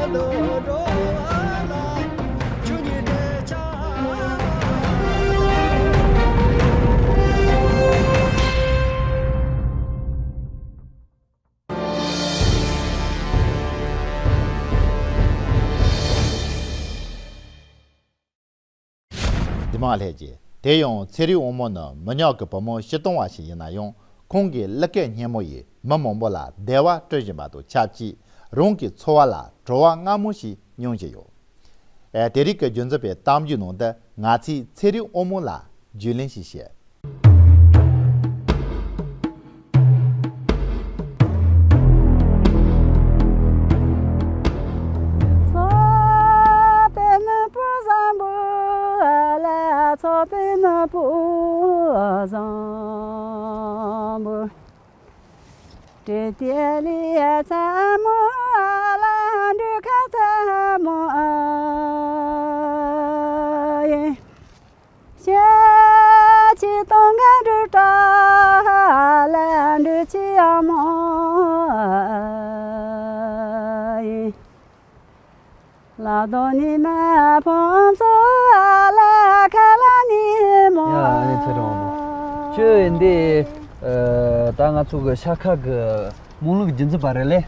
ལ་འདོད་འགྲོ་བ་ལ་ཆུ་ཉིད་དེ་ཆ། འདི་མ་ལྷས་ཀྱིས། དེ་ཡང་ཚེ་རིང་དབང་མོ་ནི་མི་ཉག་གི་བུ་མོ་སྤྱིར་བཏང་བ་ཞིག་ཡིན་ན་ཡང་། ཁོང་གི་གླུ་སྐད་སྙན་མོ་ཡིས་མི་མང་པོ་ལ་བདེ་བ་སྤྲོད་བཞིན་པ་དང་ཆབས་ཅིག་རང་གི་འཚོ་བ་ལ་བྲོ་བ་མངར་མོ་ཞིག་མྱོང་བཞིན་ཡོད། ཨེ། དེ་རིང་གི་རྒྱུན་འཛིན་པའི་གཏམ་རྒྱུད་ནང་དུ་ང་ཚོས་ཚེ་རིང་དབང་མོ་ལ་རྒྱུས་ལོན་ཞིག་བྱེད། ཚོགས་པའི་ནུ་བོ་བཟང་པོ་ལ། ཚོགས་པའི་ནུ་བོ་བཟང་པོ། བྲེ་ཏི་ལི་ཚ་མོ་ལ། འབྲུ་ཁ་ཚ་མོ་ཡིན། ཤ་ཆི་སྟོང་ག་འབྲུ་བྲག་ལ། འབྲུ་ཆི་ཡག་མོ་ཡིན། ལ་དོ་ནི་མ་ཕོང་ཚོ་ལ། ཁ་ལ་ནི་མོ། ཡ། ཨ་ནི་ཚེ་རིང་དབང་མོ། ཁྱོད་འདི་ཨ་ད་ང་ཚོ་གི་ཤ་ཁ་གི་རྨོངས་ལུགས་རྒྱུན་འཛིན་པ་རེད་ལེ།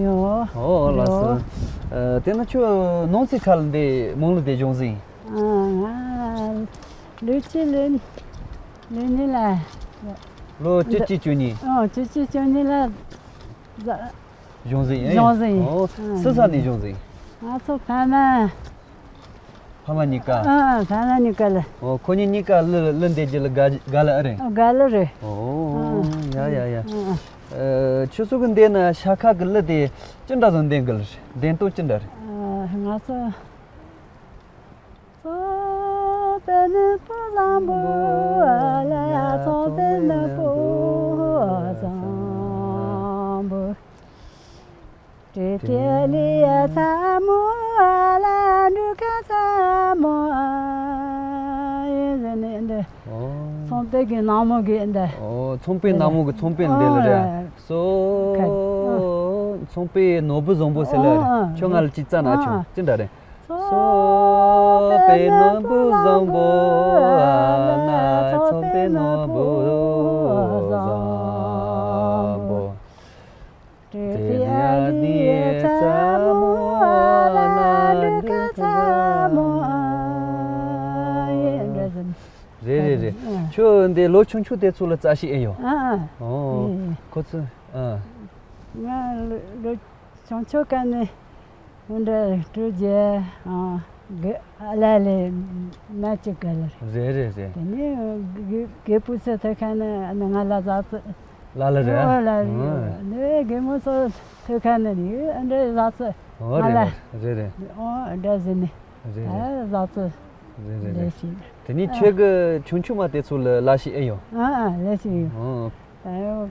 ཡོ། ཨོ་ལགས་སོ། ཡོ། ཨ་དེ་ན་ཁྱོད་ནང་ཚེ་ཁ་ལ་འདི་རྨོངས་ལུགས་དེ་སྦྱོང་ཟིན། ཨ་ང་ལུས་ཆི་ལེན། ལས་ནི་ལ། ལོ་བཅུ་གཅིག་བཅུ་གཉིས། ཨོ་བཅུ་གཅིག་བཅུ་གཉིས་ལ། གཞུང་འཛིན་ཡིན། གཞུང་འཛིན་ཡིན། ཨོ་ཨ། སུ་ས་ནས་གཞུང་འཛིན། ང་ཚོ་ཕ་མ། ཕ་མ་གཉིས་ཀ། ཨ་ཨ་ཕ་མ་གཉིས་ཀ་ལ། ཨོ་ཁོ་གཉིས་གཉིས་ཀ་གླུ་གླུ་འདེབས་རྒྱུ་ལ་དགའ་དགའ་ལ་ཨེ་རེད། ཨོ་དགའ་ལ་རེད། ཨོ་ཨ། ཡ་ཡ་ཡ། ཨ་ཨ། ཨ་ཁྱོད་ཚོ་གི་འདི་ན་ཤ་ཁ་གི་གླུ་དེ་ཅི་འདྲ་བཟོ་འདོན་གི་ལ་རེད། འདོན་སྟངས་ཅི་འདྲ་རེད། ཨ་ང་ཚོ། ཚོ་པའི་ནོར་བུ་བཟང་པོ་ལ། ཚོ་པའི་ནོར་བུ་བཟང་པོ། དྲི་ཐལ་ལི་ཡ་ཚ་མོ་ལ། འབྲུག་ཁ་ཚ་མོ་ཡིན་ཟེར་ནས་འདི། ཨོ། ཚོང་པའི་གི་ནག་མོ་གི་འདི། ཨོ་ཚོང་པའི་ནག་མོ་གི་ཚོང་པའི་འདི་ལ་རེད། ཨོ་སོ། ཁ། ཚོང་པའི་ནོར་བུ་བཟང་པོ་ཟེར་ལ་རེད། ཨོ་ཁྱོད་ང་ལ་ཅིག་བཙལ་ན་ཨ། ཆོག་ཅི་འདྲ་རེད། ཚོ་པའི་ནོར་བུ་བཟང་པོ་ཨ་ན། ཚོ་པའི་ནོར་བུ་བཟང་པོ། དེ་ཡ་ནི་ཚ་མོ་ཨ་ན་འབྲུག་ཚ་མོ་ཨ་ཡིན་འདྲ་ཟིན། རེད་རེད་རེད། ཨ། ཁྱོད་འདི་ལོ་ཆུང་ཆུང་དེ་ཚོ་ལ་རྩ་ཤེས་ཨེ་ཡོད། ཨ་ཨ། ཨོ། ཨེ། ཁོ་ཚོ། ཨ། ང་ལོ་ཆུང་ཆུང་སྐབས་ནས་འདྲ་སྤྲོ་རྒྱལ་ཨ་གི་ཨ་ལ་ལས་མ་གཅིག་ག་ལ་རེད། རེད་རེད་རེད། དེ་ནས་གི་གི་བུ་ཚོ་ཐོས་ཁ་ནས་ང་ལ་ཟ་ཚོད། ལ་ལ་རེད། ཨོ་ལ་རེད། ཨ། ནས་གི་མོ་ཚོ་ཐོས་ཁ་ནས་ནི་འདྲ་ཟ་ཚོད། ཨོ་ང་ལ། རེད་རེད། ཨོ་འདྲ་ཟེར་ནས། རེད་རེད། ད་ཟ་ཚོད། རེད་རེད་རེད། ལས་ཤིག་དེ་ནས་ཨ། ཁྱོད་གི་ཆུང་ཆུང་མ་དེ་ཚོ་ལ་ལ་ཤེས་ཨེ་ཡོད། ཨ་ཨ་ལས་ཤིག་ཡོད། ཨོ། ད་ཡོད་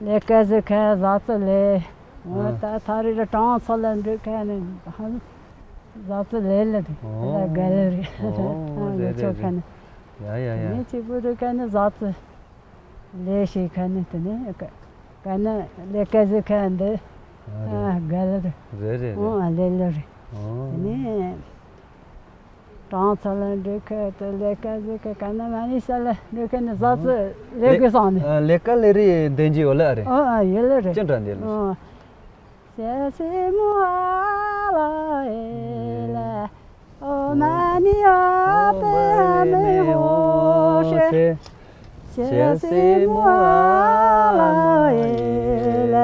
ལས་ཀ་ཟེར་ཁ་ཟ་ཚོད་ལས། ཨོ། ཨ། ད་ཐག་རིང་ལ་གྲོང་ཚོ་ལ་འགྲོ་ཁ་ནས་ཧ་ཟ་ཚོད་ལས་ལ་དེ་ཨོ། ལ་ག་ལ་རེད། ཨོ་ཨ་རེད་ལས་ཆོག་རེད་ཁ་རེད། ནས། ཡ་ཡ་ཡ། ངས་གཅིག་པུ་འགྲོ་ཁ་ནས་ཟ་ཚོད་ལས་ཤིག་ཁ་ནས་དེ་ནས་ག་ག་ན་ལས་ཀ་ཟེར་ཁ་འདི་ཨ་རེད། ཨ་ག་ལ་རེད། རེད་རེད་ཨོ་རེད། ཨ་ལས་ལ་རེད། ཨོ། དེ་ནས། གྲོང་ཚོ་ལ་འགྲོ་ཁ་དེ་ལས་ཀ་ཟེར་ཁ་ག་ན་མ་ནི་ས་ལ་འགྲོ་ཁ་ནི་ཟ་ཚོད་ལས་དགོས་སོང་ནི། ཨ་ལས་ཀ་ལས་རེས་འདོན་གྱི་ཡོད་ལ་རེད། ཨོ་ཨ་ཡོད་ལ་རེད། ཅི་འདྲ་འདི་ལ། ཨོ། ཞ་སི་མོ་ཨ་ལ་ཨེ་ལ། ཨོ་མ་ནི་ཨ་པེ་མེ་ཧོ་ཤེ། ཞ་སི་མོ་ཨ་ལ་ཨེ་ལ།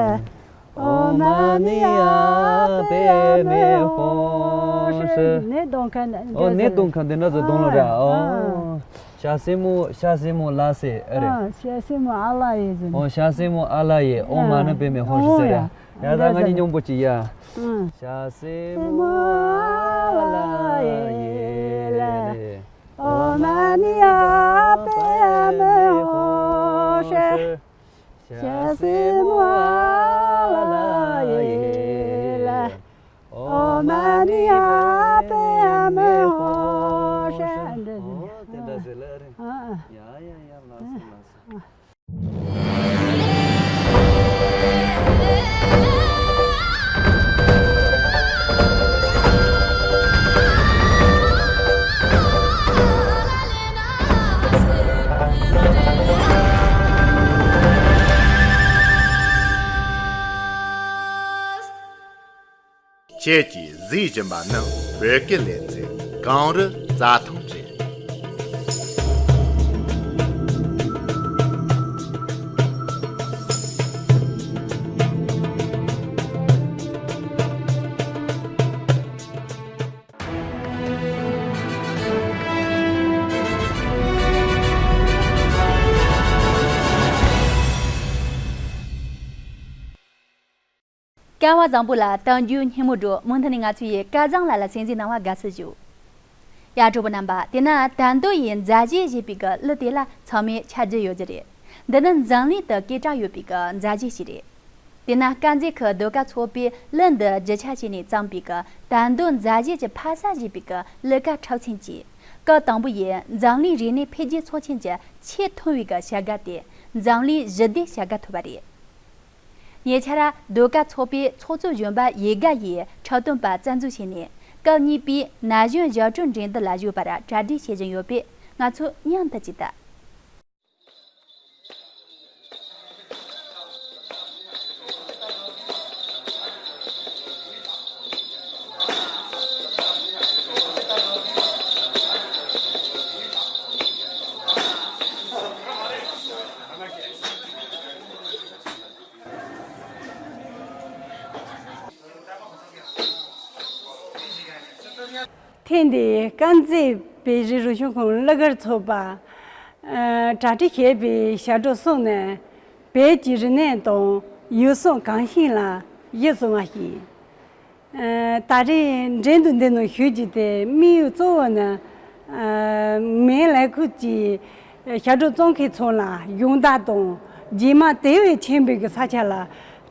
ཨོ་མ་ནི་ཨ་པེ་མེ་ཧོ་ཤེ། ནས་གདོང་ཁ་ནས། ཨོ་ནས་གདོང་ཁ་འདི་འདྲ་ཟེར་གདོང་ལ་ར། ཨོ། ཞ་སི་མོ་ཞ་སི་མོ་ལ་སེ་ཨ་རེད། ཨ་ཞ་སི་མོ་ཨ་ལ་ཡེ་ཟེར། ཨོ་ཞ་སི་མོ་ཨ་ལ་ཡེ། ཨོ་མ་ནི་པེ་མེ་ཧོ་ཤེ་ཟེར་ཡ། ཡ་ད་ང་གཉིས་སྙོམས་པོ་ཅིག་ཡ། ཨ། ཞ་སི་མོ་ཨ་ལ་ཡེ་ལེ། ཨོ་མ་ནི་ཨ་པེ་མེ་ཧོ་ཤེ། ཞ་སི་མོ་ཨ་ལ་ཡེ་ལེ། ཨོ་མ་ནི་ཨ་པེ་མེ་ཧོ་ཤེ། འདི་ཨོ་དེ་འདྲ་ཟེར་ལེ་རེད། ཨ་ཨ། ཡ་ཡ་ཡ་ལགས་སོ་ལགས་སོ། ཁྱེད་ཀྱིས་གཟིགས་བཞིན་པ་ནི་བོད་སྐད་ལེ་ཚན་གངས་རི་རྩྭ་ཐང་རེད། སྐལ་བ་བཟང་པོ་ལ་དལ་འབྱོར་སྙན་མོ་སྒྲོག་མུ་མཐུད་ནས་ང་ཚོ་ཡི་སྐལ་བཟང་ལགས་ལ་གསན་གཟིགས་གནང་བ་དགའ་བསུ་ཞུ། ཡ་གྲོགས་པོ་རྣམ་པ། དེ་ན་དལ་འདོད་ཡི་མཛའ་གཞས་ཞེས་པའི་གི་གླུ་དེ་ལ་ཚང་མས་ཆ་རྒྱུས་ཡོད་ཀྱི་རེད། འདི་ནི་འཛམ་གླིང་དུ་སྐད་གྲགས་ཡོད་པའི་གི་མཛའ་གཞས་ཤིག་རེད། དེ་ན་དཀར་མཛེས་ཁུལ་ཟློས་གར་ཚོགས་པས་གླུ་འདི་རྒྱུ་ཆ་བྱས་ནས་བརྩམས་པའི་གི་དལ་འདོད་མཛའ་གཞས་ཀྱི་ཕ་ས་ཞེས་པའི་གི་གླུ་གར་འཁྲབ་ཚན་གྱིས་སྐབས་དང་པོ་ཡི་འཛམ་གླིང་རིག་གནས་འཕེལ་རྒྱས་ཚོགས་ཆེན་གྱི་ཆེས་མཐོ་བའི་གི་བྱ་དགའ་དེ་འཛམ་གླིང་ཞི་བདེའི་བྱ་དགའ་ཐོབ་པ་རེད། ཉེ་ཆར་ཟློས་གར་ཚོགས་པའི་ཚོགས་གཙོ་གཞོན་པ་ཡེ་དགའ་ཡིས་འཁྲབ་སྟོན་པ་རྩ་འཛུགས་བྱས་ནས་སྐབས་གཉིས་པའི་ན་གཞོན་ཞབས་བྲོ་འགྲན་བསྡུར་ལ་ཞུགས་པར་གྲ་སྒྲིག་བྱེད་བཞིན་ཡོད་པས་ང་ཚོ་མཉམ་དུ་ཅིག་ལྟ། ཐེངས་འདིའི་དཀར་མཛེས་བོད་རིགས་རིག་གཞུང་ཁང་གླུ་གར་ཚོགས་པ། ཨ། གྲ་སྒྲིག་བྱས་པའི་ཞབས་བྲོ་གསུམ་ནི་བོད་ཀྱི་རིག་གནས་དང་ཡུལ་སྲོལ་གོམས་གཤིས་ལ་གཞི་བཟུང་བ་ཞིག་ཨ། ད་རེས་འགྲན་བསྡུར་འདི་ནང་ཞུགས་རྒྱུ་དེ་དམིགས་ཡུལ་གཙོ་བོ་ནི། ཨ། མིན་ལས་ཁུལ་གྱི་ཞབས་བྲོ་རྩོམ་མཁན་ཚོ་ལ་སྦྱོང་བརྡར་དང་རྗེས་མ་དེ་བས་ཆེན་པོའི་གི་ས་ཆ་ལ་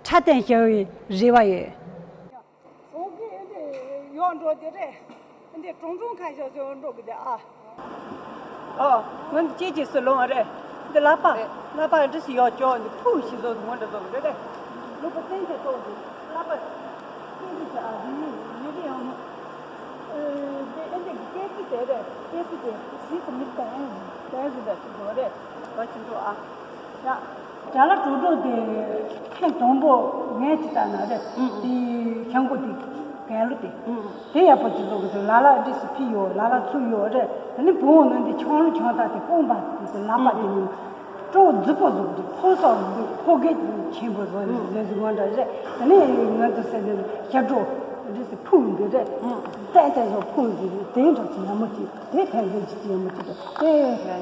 འཁྲབ་སྟོན་བྱ་བའི་རེ་བ་ཡོད། འོ་གི་འདི་ཡོག་འགྲོ་དེ་རེད། འདི་གྲོང་ཚོ་ཁ་ཤས་སུ་འགྲོ་གི་དེ་ཨ། ཨོ། ང་འདི་ཅི་ཅི་སུ་ལོང་རེད། འདི་ལག་པ། ལག་པ་འདི་སུ་ཡོག་ཅོག་འདི་ཕུག་ཞིག་བཟོ་ངོ་འདྲ་བཟོ་གི་རེད། ལུག་པ་བཙན་གྱི་ཐོག་གི་ལག་པ། བཙན་གྱི་ཨ་རི་ཡི་ཡི་གེ་ཡང་མོ། ཨེ། འདི་ཨེ་འདི་གི་སྐད་ཅིག་དེ་རེད། སྐད་ཅིག་དེ་ཞིག་ཏུ་མི་བཏང་། བཏང་ཟིན་པ་ཞིག་བཟོ་རེད། བ་ཆུང་ཆུང་ཨ། ཡ། ཅ་ལག་འགྲོ་གྲོན་དེ་ཐེངས་དང་པོ་ངས་ཅིག་བལྟས་ན་རེད། ཨུ། དེ་ཤང་ཀུ་དེ་གན་ལུ་དེ། ཨུ། དེ་ཡག་པོ་ཅིག་བཟོ་གི་འདུག་ལ་ལ་འདི་སུ་ཕི་ཡོད། ལ་ལ་ཚུགས་ཡོད་རེད། དེ་ནི་བུ་འོ་ནི་འདི་ཆང་ལུ་ཆང་ད་དེ་སྤུངས་པ་དེ་ལག་པ་དེ་ནི་སྤྲོ་བོ་རྫིག་པོ་བཟོ་གི་འདུག་ཕོ་སོགས་འདི་ཕོ་སྐད་ཆེན་པོ་བཟོ་ནི་བཟོ་ཟིག་འོང་འདྲ་རེད། དེ་ནི་ང་ཚོ་ཟེར་ནི་ཞབས་བྲོ་འདི་སུ་ཕུག་འདི་རེད། ཏན་ཏན་བཟོ་ཕུག་འདི་རེད། དེ་འདྲ་ཅིག་ཡག་མོ་ཅིག་དེ་ཕན་ཚུན་ཅིག་ཅིག་ཡག་མོ་ཅིག་དང་དེ་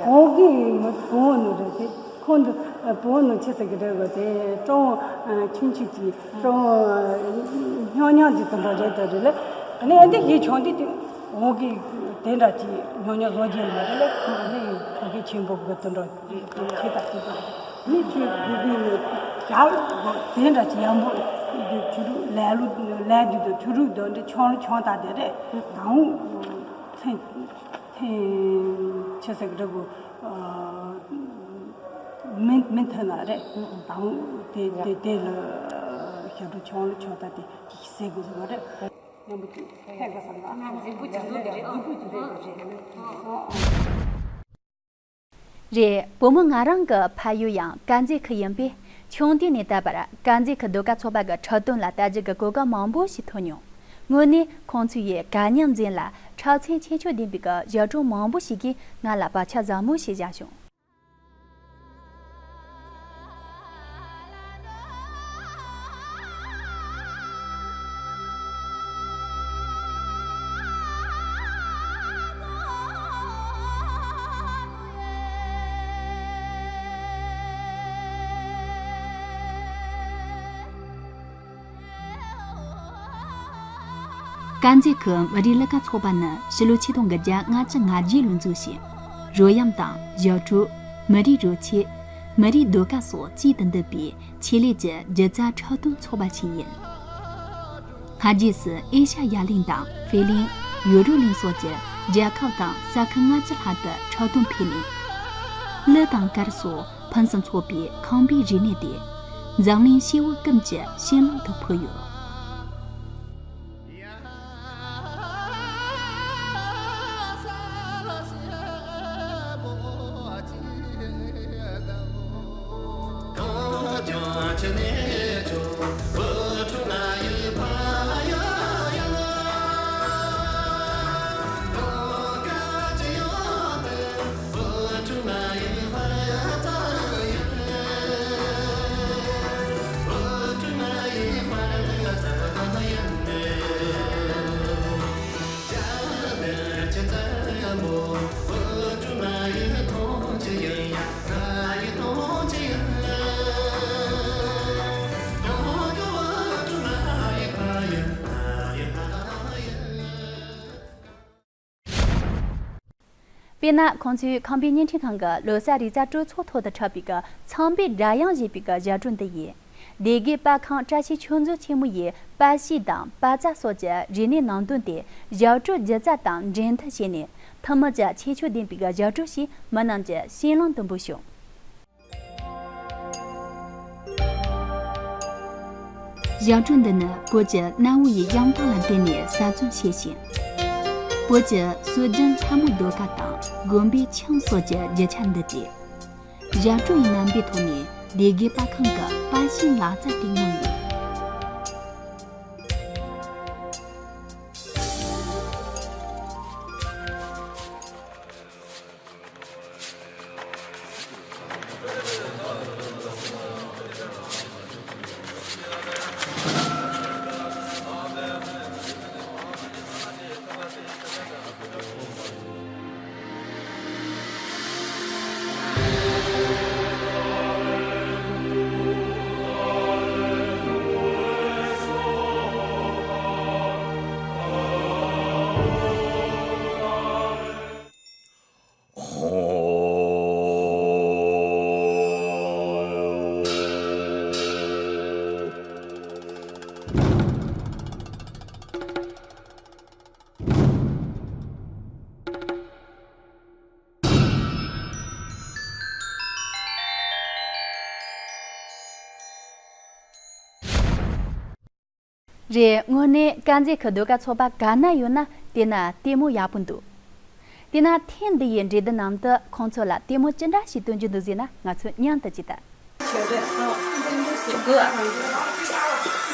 གོང་གི་ང་ཚོ་བུ་འོ་ནི་རེད་དེ། ཁོང་དུ་བུ་ནུ་ཆེ་ས་གི་འདྲ་བ་དེ་ཀྲོང་ཆུང་ཆུང་གི་ཀྲོང་སྙོང་སྙོང་གི་དུ་འགྲོ་རེད་དོ་རེད་ལེ། ཨ་ནི་ཨ་འདི་ཡི་ཆུང་དེ་དེ་འོང་གི་དེ་འདྲ་གི་སྙོང་སྙོང་བཟོ་རྒྱུ་མ་རེད་ལེ། ཨ་ནི་ཕ་གི་ཆེན་པོ་གི་དུ་འགྲོ་ཆེ་ད་ཆེ་ད་མི་ཆུ་དེ་དེ་ནི་ཞག་དེ་འདྲ་གི་ཡང་པོ་དེ་ཆུ་རུ་ལས་ལུ་ལས་དེ་དུ་ཆུ་རུ་དོ་འདི་ཆུང་ལུ་ཆུང་ད་དེ་རེད་དང་ཚན། ཆེ་ས་གི་འདྲ་བོ། མི་མི་མཐུན་ན་རེད། དང་དེ་དེ་དེ་ལ་ཞབས་བྲོ་ཆུང་ལ་ཆུང་ད་དེ་ཟེར་དགོས་ཟེར་བ་རེད། མཉམ་པོ་ཅིག་ཕན་དགའ་ས་ལ། མཛེས་པོ་ཅིག་བཟོ་དེ་རེད། མཛེས་པོ་ཅིག་བཟོ་དེ་རེད། རེད། བུ་མོ་ང་རང་གི་ཕ་ཡུལ་ཡང་དཀར་མཛེས་ཁུལ་ཡིན་པས། ཆུང་དུས་ནས་ད་བར་དཀར་མཛེས་ཁུལ་ཟློས་གར་ཚོགས་པ་གི་ཁྲིད་སྟོན་ལ་ལྟ་རྒྱུ་གི་གོ་སྐབས་མང་པོ་ཞིག་ཐོབ་མྱོང་། དངོས་གནས་ཁོང་ཚོ་ཡི་དཀའ་ཉམས་འཛིན་ལ་འཁྲབ་ཚན་ཁྱད་ཆོས་ལྡན་པའི་གི་ཞབས་བྲོ་མང་པོ་ཞིག་གིས་ང་ལ་བག་ཆགས་བཟང་མོ་ཞིག་བཞག་བྱུང་། དཀར་མཛེས་ཁུལ་མི་རིགས་གླུ་གར་ཚོགས་པ་ནི་ཕྱི་ལོ་ཆིག་སྟོང་དགུ་བརྒྱ་ལྔ་བཅུ་ང་བརྒྱད་ལོར་འཛུགས་ཤིང་། རོལ་དབྱངས་དང་ཞབས་བྲོ། མི་རིགས་རོལ་ཆས། མི་རིགས་ཟློས་གར་སོགས་གཅིག་ཏུ་འདུས་པའི་ཆེད་ལས་ཀྱི་སྒྱུ་རྩལ་འཁྲབ་སྟོན་ཚོགས་པ་ཞིག་ཡིན། སྔ་རྗེས་སུ་ཨེ་ཤ་ཡ་གླིང་དང་ཧྥེ་གླིང་། ཡུ་རོབ་གླིང་སོགས་ཀྱི་རྒྱལ་ཁབ་དང་ས་ཁུལ་ལྔ་བཅུ་ལྷག་ཏུ་འཁྲབ་སྟོན་ཕེབས་ནས། གླུ་དང་གར་སོགས་ཕུན་སུམ་ཚོགས་པའི་ཁམས་པའི་རིག་གནས་དེ་འཛམ་གླིང་སྐྱེ་བོ་ཀུན་གྱི་སྤྱན་ལམ་དུ་ཕུལ་ཡོད། དཔེར་ན། ཁོང་ཚོས་ཁམས་པའི་བརྙན་འཕྲིན་ཁང་གི་ལོ་གསར་རེས་གཟའ་གྲོས་ཚོགས་ཐོག་ཏུ་འཁྲབ་པའི་གི་ཚངས་པའི་སྒྲ་དབྱངས་ཞེས་པའི་གི་ཞབས་བྲོ་འདི་ཡིན། སྡེ་དགེ་པར་ཁང་བཀྲ་ཤིས་ཆོས་མཛོད་ཆེན་མོ་ཡི་པར་ཤིང་དང་པར་རྩ་སོགས་ཀྱི་རིག་གནས་ནང་དོན་དེ་ཞབས་བྲོ་སྒྱུ་རྩལ་དང་འབྲེལ་མཐུད་བྱས་ནས། ཐུན་མོང་གི་ཁྱད་ཆོས་ལྡན་པའི་གི་ཞབས་བྲོ་ཞིག་མི་རྣམས་ཀྱི་སྤྱན་ལམ་དུ་འབུལ་བྱུང་། ཞབས་བྲོ་འདི་ནི་བོད་ཀྱི་གནའ་བོ་ཡི་གཞུང་དག་ལ་བརྟེན་ནས་གསར་རྩོམ་བྱས་ཤིང་། བོད་ཀྱི་སྲོལ་རྒྱུན་ལྷ་མོའི་ཟློས་གར་དང་དགོན་པའི་ཁྱུང་སོགས་ཀྱི་རྒྱུ་ཆ་འདུས་ཏེ། ཞབས་བྲོ་ཡི་རྣམ་པའི་ཐོག་ནས་སྡེ་དགེ་པར་ཁང་གི་པར་ཤིང་ལག་རྩལ་དེ་མངོན་ཡོད། རེད། དངོས་གནས་དཀར་མཛེས་ཁུལ་ཟློས་གར་ཚོགས་པ་ག་ན་ཡོད་ན་དེ་ན་ལྟད་མོ་ཡག་པོ་འདུག་དེ་ན་ཐེངས་འདི་ཡི་འགྲན་བསྡུར་ནང་དུ་ཁོང་ཚོ་ལ་ལྟད་མོ་ཅི་འདྲ་ཞིག་སྟོན་རྒྱུ་འདུག་ཟེར་ན། ང་ཚོ་མཉམ་དུ་ཅིག་ལྟ། ཆེ་རེད། ཨ།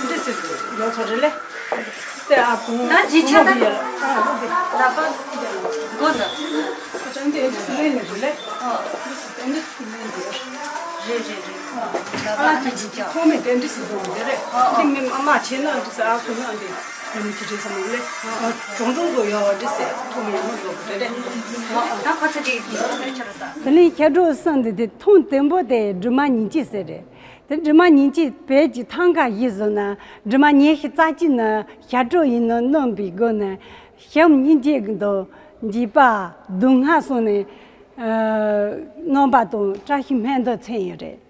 འདི་ཟེར་ཡོད་ཚོ་རེད་ལེ། དེ་ཨ་ཁུང་ད་ཇི་ཆ་ད་ཁུང་ཡ། ཨ་ཁུང་དེ། ལ་པ་གོ་ན། ཨ་ཅང་དེ་ཨེ་ཇི་སི་ལེན་ནི་རེད་ལེ། ཨ། འདི་ཟེར་དེ་འདི་ཟེར་ལེན་དེ། རེད་རེད་རེད། ཨ་ལ་པ་ཨ་ཇི་ཆ། ཐོག་མེད་དེ་འདི་ཟེར་དོ་དེ་རེད། ཨ་ཨ། འདི་མི་མ་མ་ཆེ་ན་འདི་ཟེར། ཨ་ཁུང་ན་འདི། ཡང་ཅི་རེད་བསམ་ལེ། གྲོང་གྲོང་གོ་ཡོད་རེད་ཟེར། ཐོག་མེད་ཡང་མ་འགྲོ་གི་རེད། ད་ཁ་ཚ་དེ་ཁྱེད་རང་ད། དེ་ནས་ཞབས་བྲོ་གསུམ་འདི་དེ་ཐེངས་དང་པོ་དེ་སྒྲོལ་མ་ཉིན་གཅིག་ཟེར་རེད། དེ་སྒྲོལ་མ་ཉིན་གཅིག་བོད་ཀྱི་ཐང་ག་གཞིར་བཟུང་ན་སྒྲོལ་མ་ཉི་ཤུ་རྩ་གཅིག་ནི་ཞབས་བྲོ་ཡིན་ནོ་སྣོན་པའི་སྒོ་ནས་ཞབས་གཉིས་འགྱེད་དང་འགྱེད་པ་སྡུག་བསྔལ་སོགས་ནས་ཨ་རྣམ་པ་དང་བཀྲ་ཤིས་སྨོན་འདུན་མཚོན་ཡོད་རེད།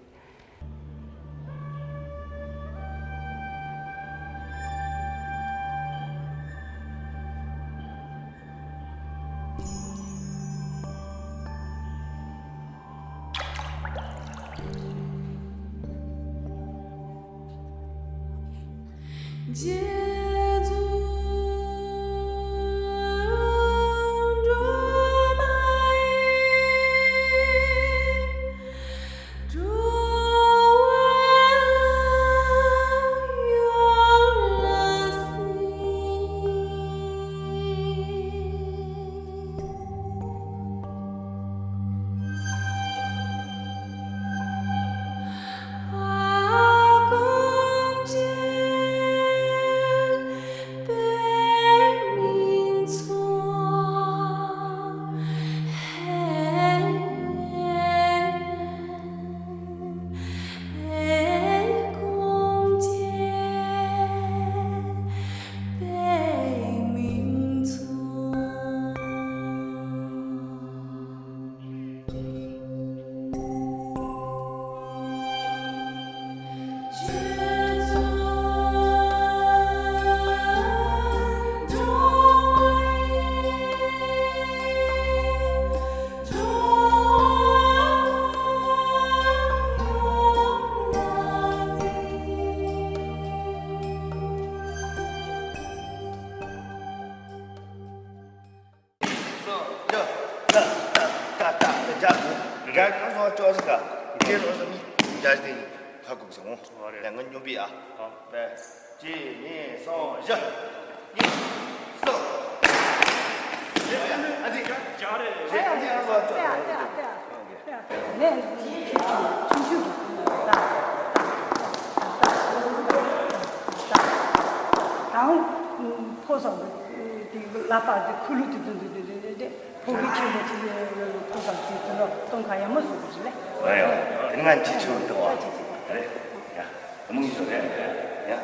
སོ། ཡ། ད་ད་ད་ད་ད་རྒྱ་རྒྱ་རྒྱ་ང་སོང་ཅོག་ཟིག་ག་དེ་རོ་སོ་མི་རྒྱ་དེ་ཁ་ཁུག་སོང་། ཡ་ང་སྙོམ་པའི་ཨ། ད་གཅིག་གཉིས་གསུམ་བཞི། གཉིས་གསུམ། ཨ་དེ་རྒྱ་རེད། ཨ་དེ་ང་སོང་ཅོག་ཟིག་ག་ནས་ཆུང་ཆུང་ཆུང་ཆུང་ད་ད་ད་ད་ཕོ་སོང་། དེ་ལ་པ་དེ་ཁུ་ལུ་དེ་དེ་དེ་དེ་དེ་ཕོ་གི་ཆེན་པོ་དེ་ཕོ་སོང་དེ་དེ་ལོ་སྟོང་ཁ་ཡ་མོ་སོང་དེ་རེད། ཨ་ཡོ། དེ་ང་ཅི་ཆུང་དུ་བ་རེད། ཡ། མང་ཤོས་རེད། ཡ། ཡ།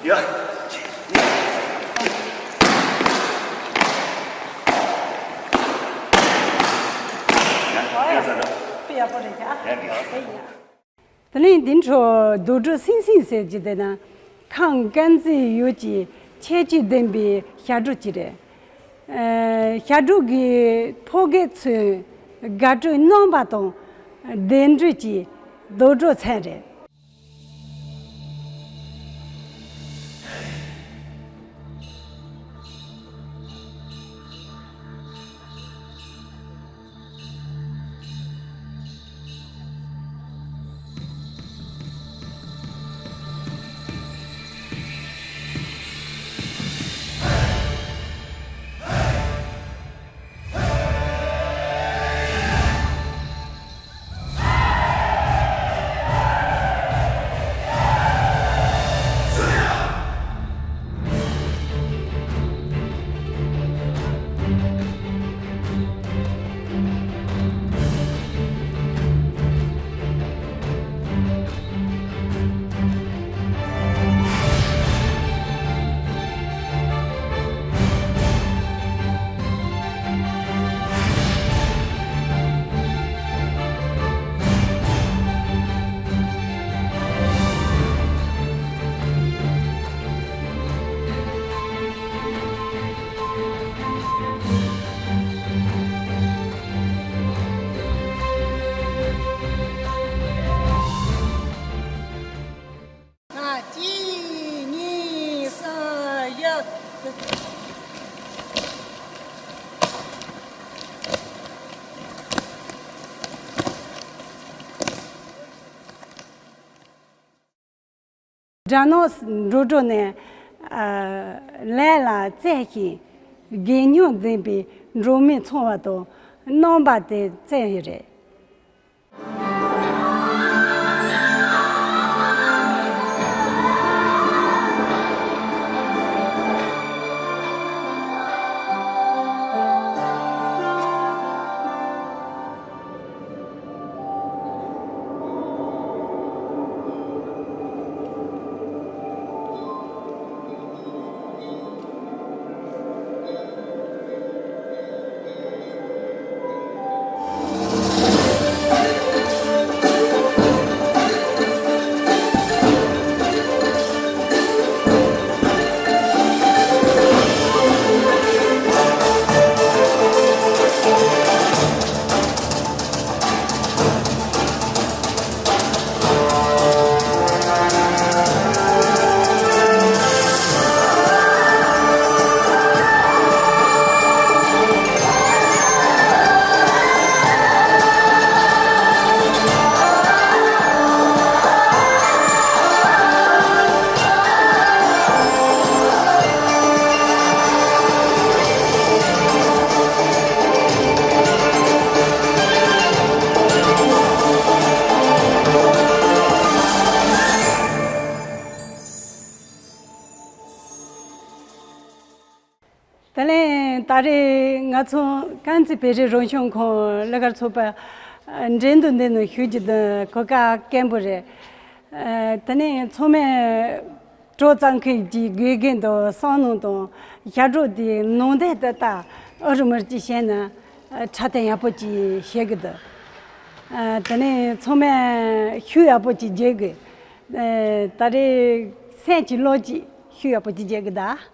ཡ། ཡ། དེ་ནས་འདི་འཕྲོ་རྡོ་གྲུབ་སིང་སིང་ཟེར་གྱི་དེ་ན་ཁམས་དཀར་མཛེས་ཡུལ་གྱི་ཁྱད་ཆོས་ལྡན་པའི་ཞབས་བྲོ་ཅིག་རེད། ཨ། ཞབས་བྲོ་གི་ཕོ་སྐད་ཚོས་དགའ་སྤྲོའི་རྣམ་པ་དང་བདེ་འགྲོ་གྱི་རྡོ་གྲུབ་མཚོན་རེད། སྦྲ་ནག་འགྲོ་གྲོན་ནས་ལས་ལ་བརྩོན་ཞིང་། རྒས་ཉམས་ལྡན་པའི་འབྲོག་མི་ཚང་བ་དང་རྣམ་པ་དེ་བརྩོན་ཡོད་རེད། ད་ལན་ད་རེས་ང་ཚོ་དཀར་མཛེས་བོད་རིགས་རང་སྐྱོང་ཁང་གླུ་གར་ཚོགས་པ་འགྲན་བསྡུར་འདི་ནང་ཞུགས་རྒྱུ་དེ་གོ་སྐབས་སྐམ་པོ་རེད། ཨ། དེ་ནས་ཚང་མས་སྤྲོ་གཙང་ཁུལ་གྱི་དགེ་རྒན་དང་སོ་ནམ་དང་ཞབས་བྲོ་དེ་ནང་བསྟན་དུ་ལྟ་ཨུ་རུ་མུར་གྱིས་བཤད་ན་འཁྲབ་སྟོན་ཡག་པོ་ཅིག་བྱེད་ཀྱི་འདུག་ཨ། དེ་ནས་ཚང་མས་ཤུགས་ཡག་པོ་ཅིག་རྒྱག་དགོས། ཨ། ད་རེས་སེམས་ཀྱི་བློ་གཅིག་ཤུགས་ཡག་པོ་ཅིག་རྒྱག་གི་གདའ།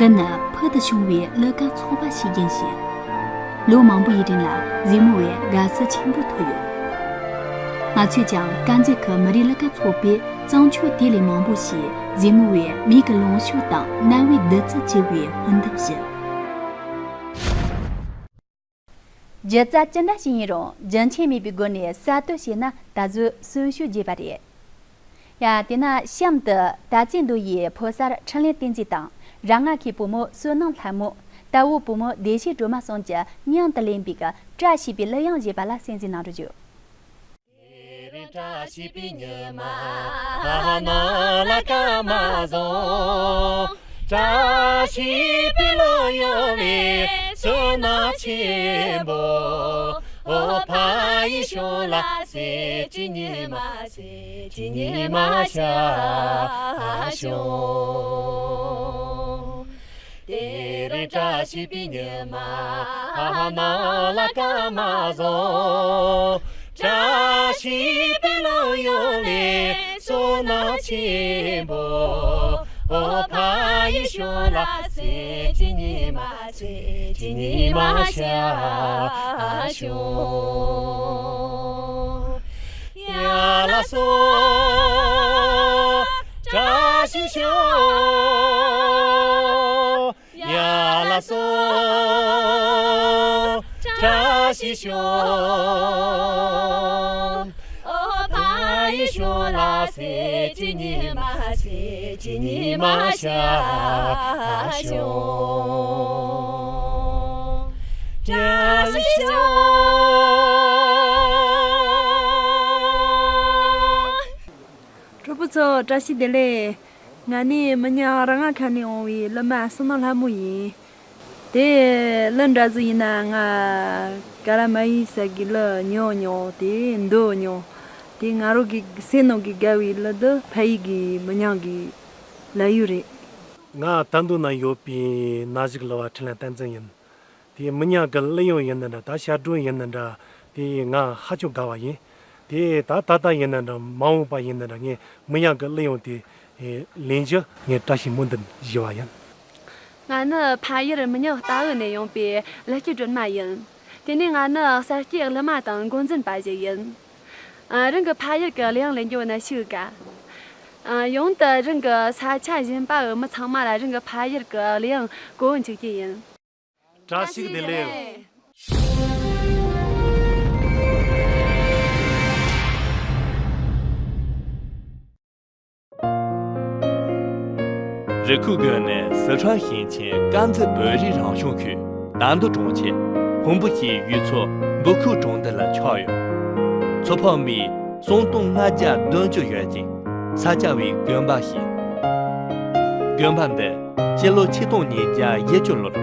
འདི་ནི་ཕུལ་དུ་བྱུང་བའི་གླུ་གར་ཚོགས་པ་ཞིག་ཡིན་ཞིང་། ལོ་མང་པོའི་རིང་ལ་གཟིགས་མོ་བའི་དགའ་བསུ་ཆེན་པོ་ཐོབ་ཡོད། ང་ཚོས་ཀྱང་དཀར་མཛེས་ཁུལ་མི་རིགས་གླུ་གར་ཚོགས་པའི་བརྩམས་ཆོས་དེ་ལས་མང་པོ་ཞིག་གཟིགས་མོ་བའི་མིག་གི་ལོངས་སྤྱོད་དང་རྣ་བའི་བདུད་རྩི་བཅུ་བའི་སྨོན་འདུན་ཞུ། སྒྱུ་རྩལ་ཅི་འདྲ་ཞིག་ཡིན་རུང་རྒྱུན་ཆད་མེད་པའི་སྒོ་ནས་གསར་གཏོད་བྱས་ན་ད་གཟོད་གསོན་ཤུགས་རྒྱས་པ་རེད། ཡ། དེས་ན་གཤམ་དུ་དར་རྩེ་མདོ་ཡི་ཕོ་གསར་འཕྲིན་ལས་བསྟན་འཛིན་དང་ར་རྔ་ཁའི་བུ་མོ་བསོད་ནམས་ལྷ་མོ། དྭ་བོ་བུ་མོ་བདེ་གཤེགས་སྒྲོལ་མ་གསུམ་གྱིས་མཉམ་དུ་ལེན་པའི་བཀྲ་ཤིས་པའི་གླུ་དབྱངས་ཞེས་པ་ལ་གསན་གཟིགས་གནང་རོགས་ཞུ། དེ་རིང་བཀྲ་ཤིས་པའི་ཉི་མ་ནང་ལ་སྐར་མ་བཟང་། བཀྲ་ཤིས་པའི་གླུ་དབྱངས་ལས་ཚོར་སྣང་ཆེན་པོ། ཨོ་ཕ་ཡི་ཕྱོགས་ལ་སེར་སྐྱའི་ཉི་མ། སེར་སྐྱའི་ཉི་མ་ཤར་བྱུང་། དེ་རིང་བཀྲ་ཤིས་པའི་ཉི་མ་ནང་ལ་སྐར་མ་བཟང་། བཀྲ་ཤིས་པའི་གླུ་དབྱངས་ལས་ཚོར་སྣང་ཆེན་པོ། ཨོ་ཕ་ཡི་ཕྱོགས་ལ་སེར་སྐྱའི་ཉི་མ། སེར་སྐྱའི་ཉི་མ་ཤར་བྱུང་། ཡ་ལ་སོ། བཀྲ་ཤིས་ཤོག། ཡ་ལ་སོ། བཀྲ་ཤིས་ཤོག། ཨོ་ཕ་ཡི་ཕྱོགས་ལ་སེར་སྐྱའི་ཉི་མ། སེར་སྐྱའི་ཉི་མ་ཤར་བྱུང་། བཀྲ་ཤིས་ཤོག། གྲོགས་པོ་ཚོ་བཀྲ་ཤིས་བདེ་ལེགས། ང་ནི་མི་ཉག་ར་ང་ཁ་ནས་འོང་བའི་གླུ་མ་བསོད་ནམས་ལྷ་མོ་ཡིན། དེ་གླུ་འདྲ་ཟིག་ཡིན་ན། ང་ཀ་ལ་མ་ཡི་ས་གི་གླུ་ཉོ་ཉོ་དེ་འདོད་ཉོ། དེ་ང་རོ་གི་སེམས་ནང་གི་དགའ་བའི་གླུ་འདི་ཕ་ཡི་གི་མི་ཉག་གི་གླུ་ཡུལ་རེད། ང་ད་འདོད་ན་ཡོད་པའི་ན་ཟུག་གླུ་བ་འཕྲིན་ལས་བསྟན་འཛིན་ཡིན། དེ་མི་ཉག་གི་གླུ་དབྱངས་ཡིན་ན་འདྲ། ད་ཞབས་བྲོ་ཡིན་ན་འདྲ། དེ་ང་ཧ་ཅང་དགའ་བ་ཡིན། དེ་ད་ད་ལྟ་ཡིན་ན་འདྲ། མ་འོངས་པ་ཡིན་ན་འདྲ། ངས་མི་ཉག་གི་གླུ་དབྱངས་དེ་ལེན་རྒྱུ་ངས་བཀྲ་ཤིས་སྨོན་འདུན་ཞུ་བ་ཡིན། ང་ནི་ཕ་ཡུལ་མི་ཉག་རྟ་འུ་ནས་ཡོང་པའི་གླུ་སྐྱེས་སྒྲོལ་མ་ཡིན། དེ་ནས་ང་ནི་གསར་སྐྱེས་གླུ་མ་དང་འགོ་འཛིན་པ་ཞིག་ཡིན། ཨ། རང་གི་ཕ་ཡུལ་གྱི་གླུ་དབྱངས་ལེན་རྒྱུ་ནི་ཤིན་ཏུ་དགའ། ཨ། ཡང་དུ་རང་གི་ས་ཆ་གཞན་པའི་མི་ཚང་མ་ལ་རང་གི་ཕ་ཡུལ་གྱི་གླུ་དབྱངས་གོ་བོ་འཇུག་རྒྱུ་ཡིན། བཀྲ་ཤིས་བདེ་ལེགས། རི་ཁུག་དགོན་ནི་སི་ཁྲོན་ཞིང་ཆེན་དཀར་མཛེས་བོད་རིགས་རང་སྐྱོང་ཁུལ་དར་མདོ་གྲོང་ཁྱེར་ཕུང་པོ་ཞེས་ཡུལ་ཚོ་འབུ་ཁུག་གྲོང་རྡལ་ལ་ཆགས་ཡོད། མཚོ་འཕགས་མིའི་གསུང་སྟོང་ལྔ་བརྒྱ་བདུན་ཅུ་ཡོད་ཅིང་ས་སྐྱ་པའི་དགོན་པ་ཞིག་དགོན་པ་འདི་སྤྱི་ལོ་ཆིག་སྟོང་ཉིས་བརྒྱ་བཞི་བཅུ་ལོར་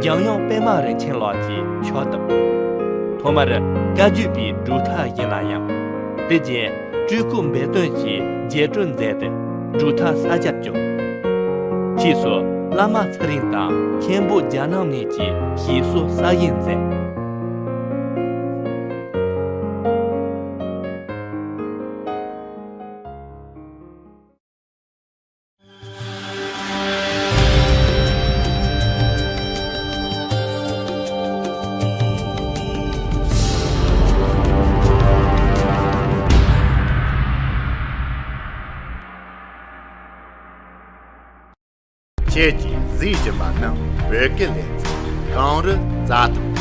འཇམ་དབྱངས་པད་མ་རིན་ཆེན་ལགས་ཀྱིས་ཕྱག་བཏབ། ཐོག་མར་བཀའ་བརྒྱུད་པའི་སྒྲུབ་ཐབས་ཡིན་ན་ཡང་། དེ་རྗེས་སྤྲུལ་སྐུ་འབད་བརྩོན་གྱིས་རྒྱས་སྤྲོས་མཛད་དེ་སྒྲུབ་ཐབས་གསར་བརྗེར་བསྒྱུར། ཕྱིས་སུ་བླ་མ་ཚེ་རིང་དང་མཁན་པོ་རྒྱ་ནག་གཉིས་ཀྱིས་ཞིག་གསོ་གསར་བཞེངས་མཛད། ཁྱེད་ཀྱིས་གཟིགས་བཞིན་པ་ནི་བོད་སྐད་ལེ་ཚན་གངས་རི་རྩྭ་ཐང་།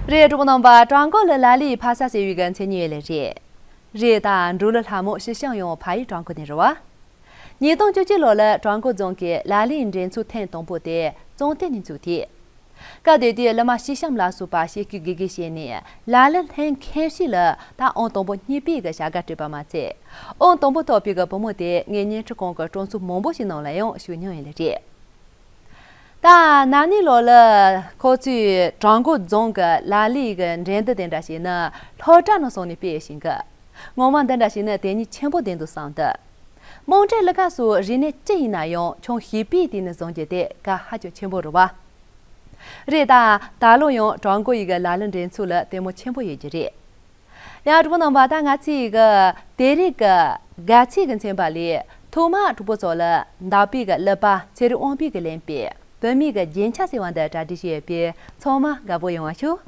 རེད། གྲོགས་པོ་རྣམ་པ། ཀྲུང་གོ་ལ་ལ་ལུའི་ཕ་ས་ཟེར་བའི་གི་མཚན་ཉིད་ཡོད་ལེ་རེད། རེད་ད། འབྲོག་གླུ་ལྷ་མོ་ཞི་ཞང་ཡང་ཕ་ཡུལ་ཀྲུང་གོ་ནས་རེད་བ། ཉིས་སྟོང་བཅུ་གཅིག་ལོ་ལ་ཀྲུང་གོ་རྫོང་གི་ལ་ལུའི་འགྲན་ཚོགས་ཐེངས་དང་པོ་དེ་ཙོང་ཏེ་ནས་འཛུགས་ཏེ། སྐབས་དེ་དུས་གླུ་མ་ཤི་ཤམ་ལ་སོགས་པ་ཤེས་རྒྱུ་དགེ་རྒན་བྱས་ནས་ལ་ལུ་ལྷན་མཁས་ཤིག་ལ་ད་ཨང་དང་པོ་གཉིས་པའི་གི་བྱ་དགའ་སྤྲད་པ་མ་ཚད། ཨང་དང་པོ་ཐོབ་པའི་གི་བུ་མོ་དེ་ངས་བརྙན་འཕྲིན་ཁང་གི་སྤྲོ་ཚོགས་མང་པོ་ཞིག་ནང་ལ་ཡང་ཞུགས་མྱོང་ཡིན་ལེ་རེད། ད་ན་ནིང་ལོ་ལ་ཁོ་ཚོས་ཀྲུང་གོ་རྫོང་གི་ལ་ལུའི་གི་འགྲན་བསྡུར་དེ་འདྲ་བྱས་ན་སློབ་གྲྭ་ནང་སོང་ནས་སྤེལ་ཞིང་གི། ངོ་མ་འདི་འདྲ་བྱས་ན་དེ་ཉིད་ཆེན་པོ་བདེན་འདུག་བསམ་འདུག་དམངས་ཁྲོད་གླུ་གར་སོགས་རིག་གནས་ཅི་ཡིན་ན་ཡང་ཆུང་བྱིས་པའི་དུས་ནས་བཟུང་རྒྱུ་དེ་གལ་ཧ་ཅང་ཆེན་པོ་རེད་བ། རེད་ད། ད་ལོ་ཡང་ཀྲུང་གོ་ཡི་གི་ལ་ལུ་འགྲན་ཚོགས་ལ་ལྟད་མོ་ཆེན་པོ་ཡོད་རྒྱུ་རེད། ཡང་གྲོགས་པོ་རྣམ་པ། ད་ང་ཚོའི་གི་དེ་རིང་གི་དགའ་ཚིག་གི་མཚན་པ་ལས་ཐོག་མར་གྲོགས་པོ་ཚོ་ལ་འདག་པའི་གི་གླུ་པ་ཚེ་རིང་དབང་པོས་གི་ལེན་པའི་བོད་མིའི་གི་རྒྱན་ཆ་ཟེར་བ་འདི་གྲ་སྒྲིག་བྱས་ཡོད་པས་ཚང་མ་དགའ་པོ་ཡོང་བ་ཞུ།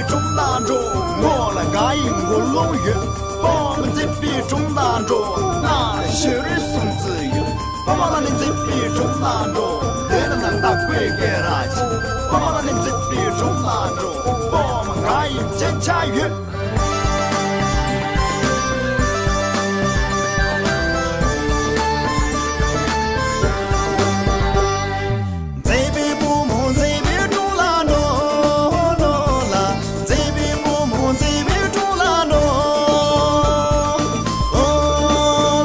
སྒྲུང་དང་འགྲོ། ངོ་ལ་དགའ་ཡི་མགོ་ལོང་ཡོད། སྤོ་མ་མཛེས་པའི་སྒྲུང་དང་འགྲོ། ང་ལ་ཤེས་རིག་སྲུང་བརྩི་ཡོད། སྤོ་མ་ལ་ནི་མཛེས་པའི་སྒྲུང་དང་འགྲོ། ལས་ལ་ན་བདག་པོའི་སྐད་ར་ཅི། སྤོ་མ་ལ་ནི་མཛེས་པའི་སྒྲུང་དང་འགྲོ། སྤོ་མ་དགའ་ཡི་རྒྱན་ཆ་ཡོད། མཛེས་པའི་བུ་མོ་མཛེས་པའི་སྒྲུང་ལ་འགྲོ། འགྲོ་ལ། མཛེས་པའི་བུ་མོ་མཛེས་པའི་སྒྲུང་ལ་འགྲོ།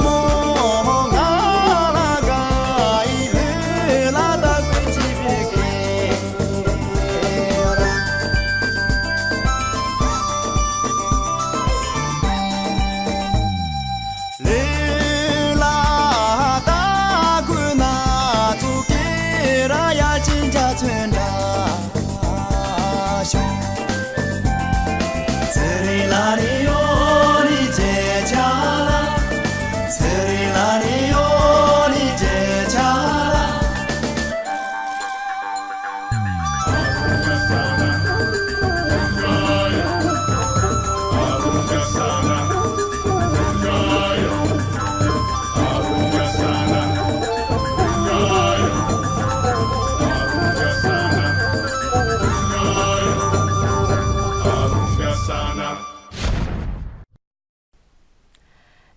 བུ་མོ་ང་ལ་དགའ་ཡི་ལུས་ལ་བདག་པོའི་བྱིས་པའི་སྐད། ལུས་ལ་ད་གུ་ན་ཚུ་ཀེ་ར་ཡ་ཅི་འཇའ་ཚོན་འདྲ་ཤོག། ཚེ་རིང་ལ་རི་ཡོ་རི་ཇེ་ཆ་ལ། ཚེ་རིང་ལ་རི་ཡོ་རི་ཇེ་ཆ་ལ།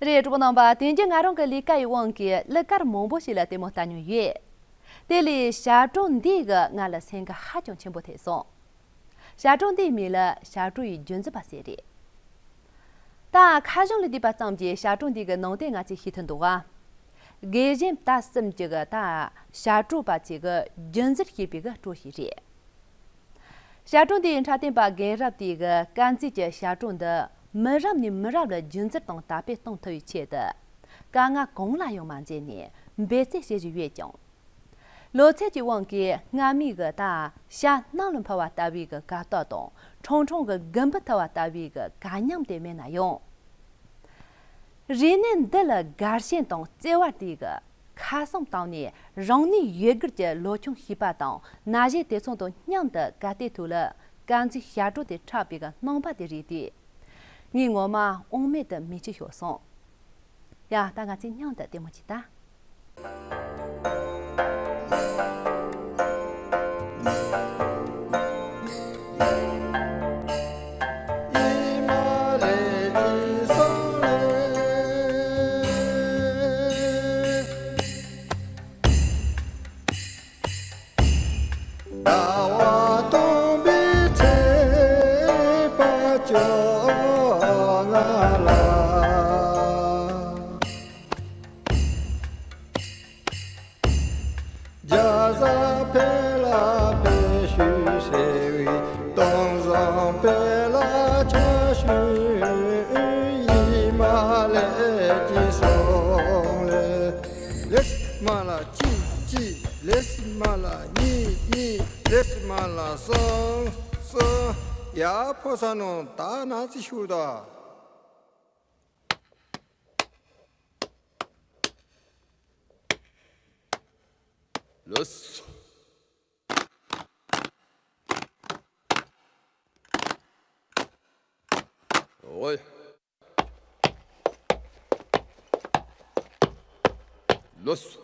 རེད། གྲོགས་པོ་རྣམ་པ། དེང་རྒྱུན་ང་རང་གི་ལས་ཀ་ཡི་དབང་གིས་གླུ་གར་མང་པོ་ཞིག་ལ་ལྟད་མོ་ལྟ་མྱོང་ཡོད། དེ་ལས་ཞབས་བྲོ་འདི་གིས་ང་ལ་སེམས་འགུལ་ཧ་ཅང་ཆེན་པོ་ཐེབས་སོང་། ཞབས་བྲོ་འདིའི་མིང་ལ་ཞབས་བྲོ་ཡི་རྒྱུན་འཛིན་པ་ཟེར་རེད། ད་ཁ་གཞུང་ལ་བསྡུས་པ་ཙམ་གྱིས་ཞབས་བྲོ་འདི་གི་ནང་དོན་ང་ཚོས་ཤེས་ཐུབ་འདུག་ག། དགེ་གཞན་དག་གསུམ་གྱི་གི་ད་ཞབས་བྲོ་པ་ཅིག་གི་རྒྱུན་འཛིན་བྱེད་པའི་གི་བྲོ་ཞིག་རེད། ཞབས་བྲོ་འདིའི་འཁྲབ་སྟོན་པ་རྒན་རབས་དེ་གིས་དཀར་མཛེས་ཀྱི་ཞབས་བྲོ་འདི་མི་རབས་ནས་མི་རབས་ལ་རྒྱུན་འཛིན་དང་དར་སྤེལ་གཏོང་ཐུབ་པའི་ཆེད་དུ། དཀའ་ངལ་གང་ལ་ཡང་མ་འཛེམས་ནས་འབད་བརྩོན་བྱེད་བཞིན་ཡོད་ཀྱང་། ལོ་ཚད་ཀྱི་དབང་གིས་སྔ་མའི་གི་ད་ཞྭ་གནམ་ལ་འཕུར་བ་ལྟ་བུའི་གི་དགའ་སྟོན་དང་ཁྲུང་ཁྲུང་གི་རྒུན་འབུད་འཐུ་བ་ལྟ་བུའི་གི་དགའ་ཉམས་དེ་མེད་ན་ཡང་། རིག་གནས་འདི་ལ་དགའ་ཞེན་དང་བརྩེ་བ་དེ་གིས་ཁ་གསང་བཏང་ནས་རང་ནུས་ཡོད་དགུར་གྱི་ལོ་ཆུང་བྱིས་པ་དང་ན་གཞོན་དེ་ཚོ་དང་མཉམ་དུ་གར་སྟེགས་ཐོག་ལ་དཀར་མཛེས་ཞབས་བྲོ་དེ་འཁྲབ་པའི་གི་རྣམ་པ་དེ་རིག་དུས། ངས་ངོ་མ་དབང་མེད་དུ་མིག་ཆུ་ཤོར་སོང་། ཡ། ད་ང་ཚོས་མཉམ་དུ་ལྟད་མོ་བྱེད་ད། ཟླ་བ་སྟོན་པའི་ཚེས་པ་བཅོ་ལྔ་ལ། རྒྱ་བཟའ་འཕེལ་ལ་འཕེལ་ཤུལ་ཟེར་བའི་སྟོང་བཟང་འཕེལ་ལ་ཆ་ཤུལ་ཡིད་མ་ལས་ཀྱི་སོང་ལེ། ལེས་མ་ལ་གཅིག་གཅིག་ལེས་མ་ལ་གཉིས་གཉིས་ལེས་མ་ལ་གསུམ་གསུམ། ཡ། ཕོ་ས་ནོ་ད་ན་ཚི་ཤུར་ད། ལོས། ཨོའི། ལོས།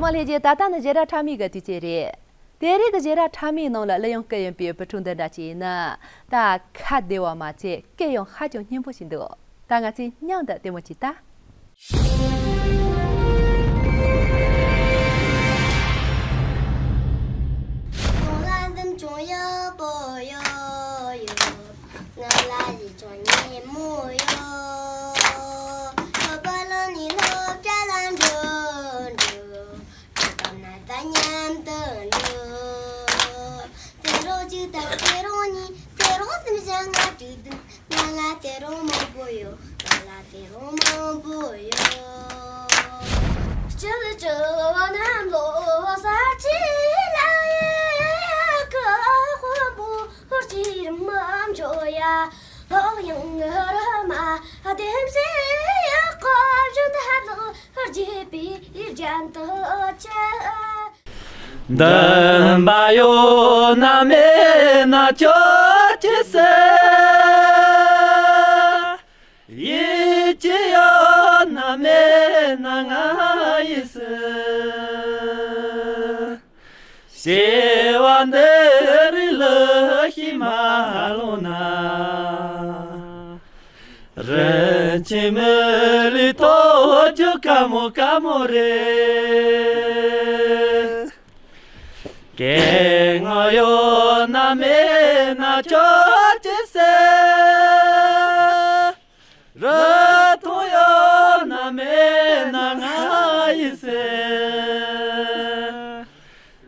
མ་ལྷས་རྒྱུ། ད་ལྟ་ནི་ཞལ་རས་ཁྲ་མིག་གི་དུས་ཚོད་རེད། དེ་རིང་གི་ཞལ་རས་ཁྲ་མིག་ནང་ལ་གླུ་དབྱངས་སྐུ་ཡོན་པའི་བུ་ཕྲུག་འདི་འདྲ་ཅིག་ཡིན་ན། ད་ཁ་བདེ་བ་མ་ཚད་སྐད་ཡང་ཧ་ཅང་སྙན་པོ་ཞིག་འདུག་ད་ང་ཚོས་མཉམ་དུ་ལྟད་མོ་ཅིག་ལྟ། གདོང་ལ་འཛུམ་ཆུང་ཡག་པོ་ཡོད་ཡོད། ང་ལ་ཡིད་ཆུང་ཉེ་མོ་ཡོད། ཁ་པར་ལ་ནི་སློབ་གྲྭ་ལ་འགྲོ་འགྲོ། ཁ་པར་ན་ད་མཉམ་དུ་འགྲོ། ཚེ་རོགས་གཅིག་དང་ཚེ་རོགས་གཉིས། ཚེ་རོགས་གསུམ་བཞི་ལྔ་དྲུག་བདུན། ང་ལ་ཚེ་རོགས་མང་པོ་ཡོད། ང་ལ་ཚེ་རོགས་མང་པོ་ཡོད། སྤྱི་ལ་སྤྱི་བ་གནམ་ལོ་གསར་ཁྱི་ལ་ཡེ་གི་དཔོན་པོ་རྗེ་རིན་མ་འཇོ་ཡ། ལྷོ་ཡང་རི་མ་ལྡེམ་སེ་ཡ་ཀོ་བཞུ་ད་ལོ་རྗེ་པི་རྒྱན་དུ་ཆེ། འདུན་པ་ཡོད་ན་མེད་ན་ཁྱོད་ཀྱི་སེ། ཡིད་ཀྱི་ཡོད་ན་མེད་ན་ང་ཡི་སེ། སྐྱེ་བ་འདི་རིང་ལུ་ཤི་མ་ལོ་ན། རིན་ཆེན་མི་ལུས་ཐོབ་རྒྱུ་དཀའ་མོ་དཀའ་མོ་རེད། སྐྱེ་ངོ་ཡོད་ན་མེད་ན་ཁྱོད་ཀྱི་སེ། རུ་ཐུང་ཡོད་ན་མེད་ན་ང་ཡི་སེ།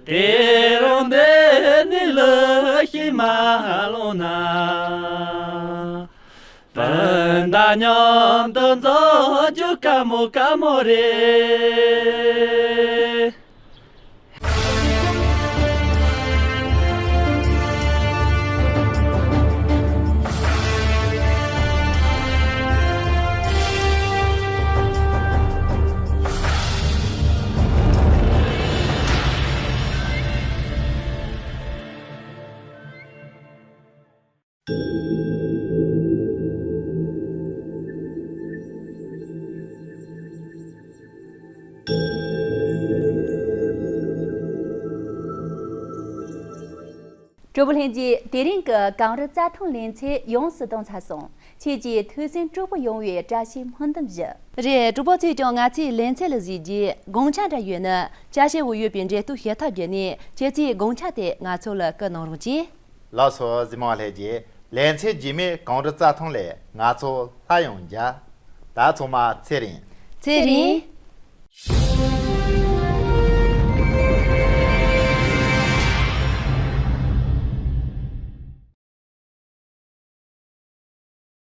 དེ་རིང་འདི་ནས་ལུ་ཤི་མ་ལོ་ན། སྤུན་ཟླ་མཉམ་དུ་འཛོམས་རྒྱུ་དཀའ་མོ་དཀའ་མོ་རེད། གྲོགས་པོ་ལྷན་རྒྱས། དེ་རིང་གི་གངས་རི་རྩྭ་ཐང་ལེ་ཚན་ཡོངས་སུ་གཏོང་ཚར་སོང་། ཁྱེད་ཀྱིས་ཐོས་སེམས་སྤྲོ་པོ་ཡོང་བའི་བཀྲ་ཤིས་སྨོན་འདུན་ཞུ། རེད། གྲོགས་པོ་ཚོས་ཀྱང་ང་ཚོའི་ལེ་ཚན་ལ་གཟིགས་རྗེས་དགོངས་འཆར་འདྲ་ཡོད་ན། ཅ་ཆས་འོག་ཡོད་པའི་འབྲེལ་གཏུག་བྱེད་ཐབས་བརྒྱུད་ནས་ཁྱེད་ཚོའི་དགོངས་འཆར་དེ་ང་ཚོ་ལ་བསྐུར་གནང་རོགས་གྱིས། ལགས་སོ། གཟིགས་མོ་བ་ལྷན་རྒྱས། ལེ་ཚན་རྗེས་མའི་གངས་རི་རྩྭ་ཐང་ལས་ང་ཚོ་སླར་ཡང་མཇལ། ད་ཚང་མ་ཚེ་རིང་། ཚེ་རིང་།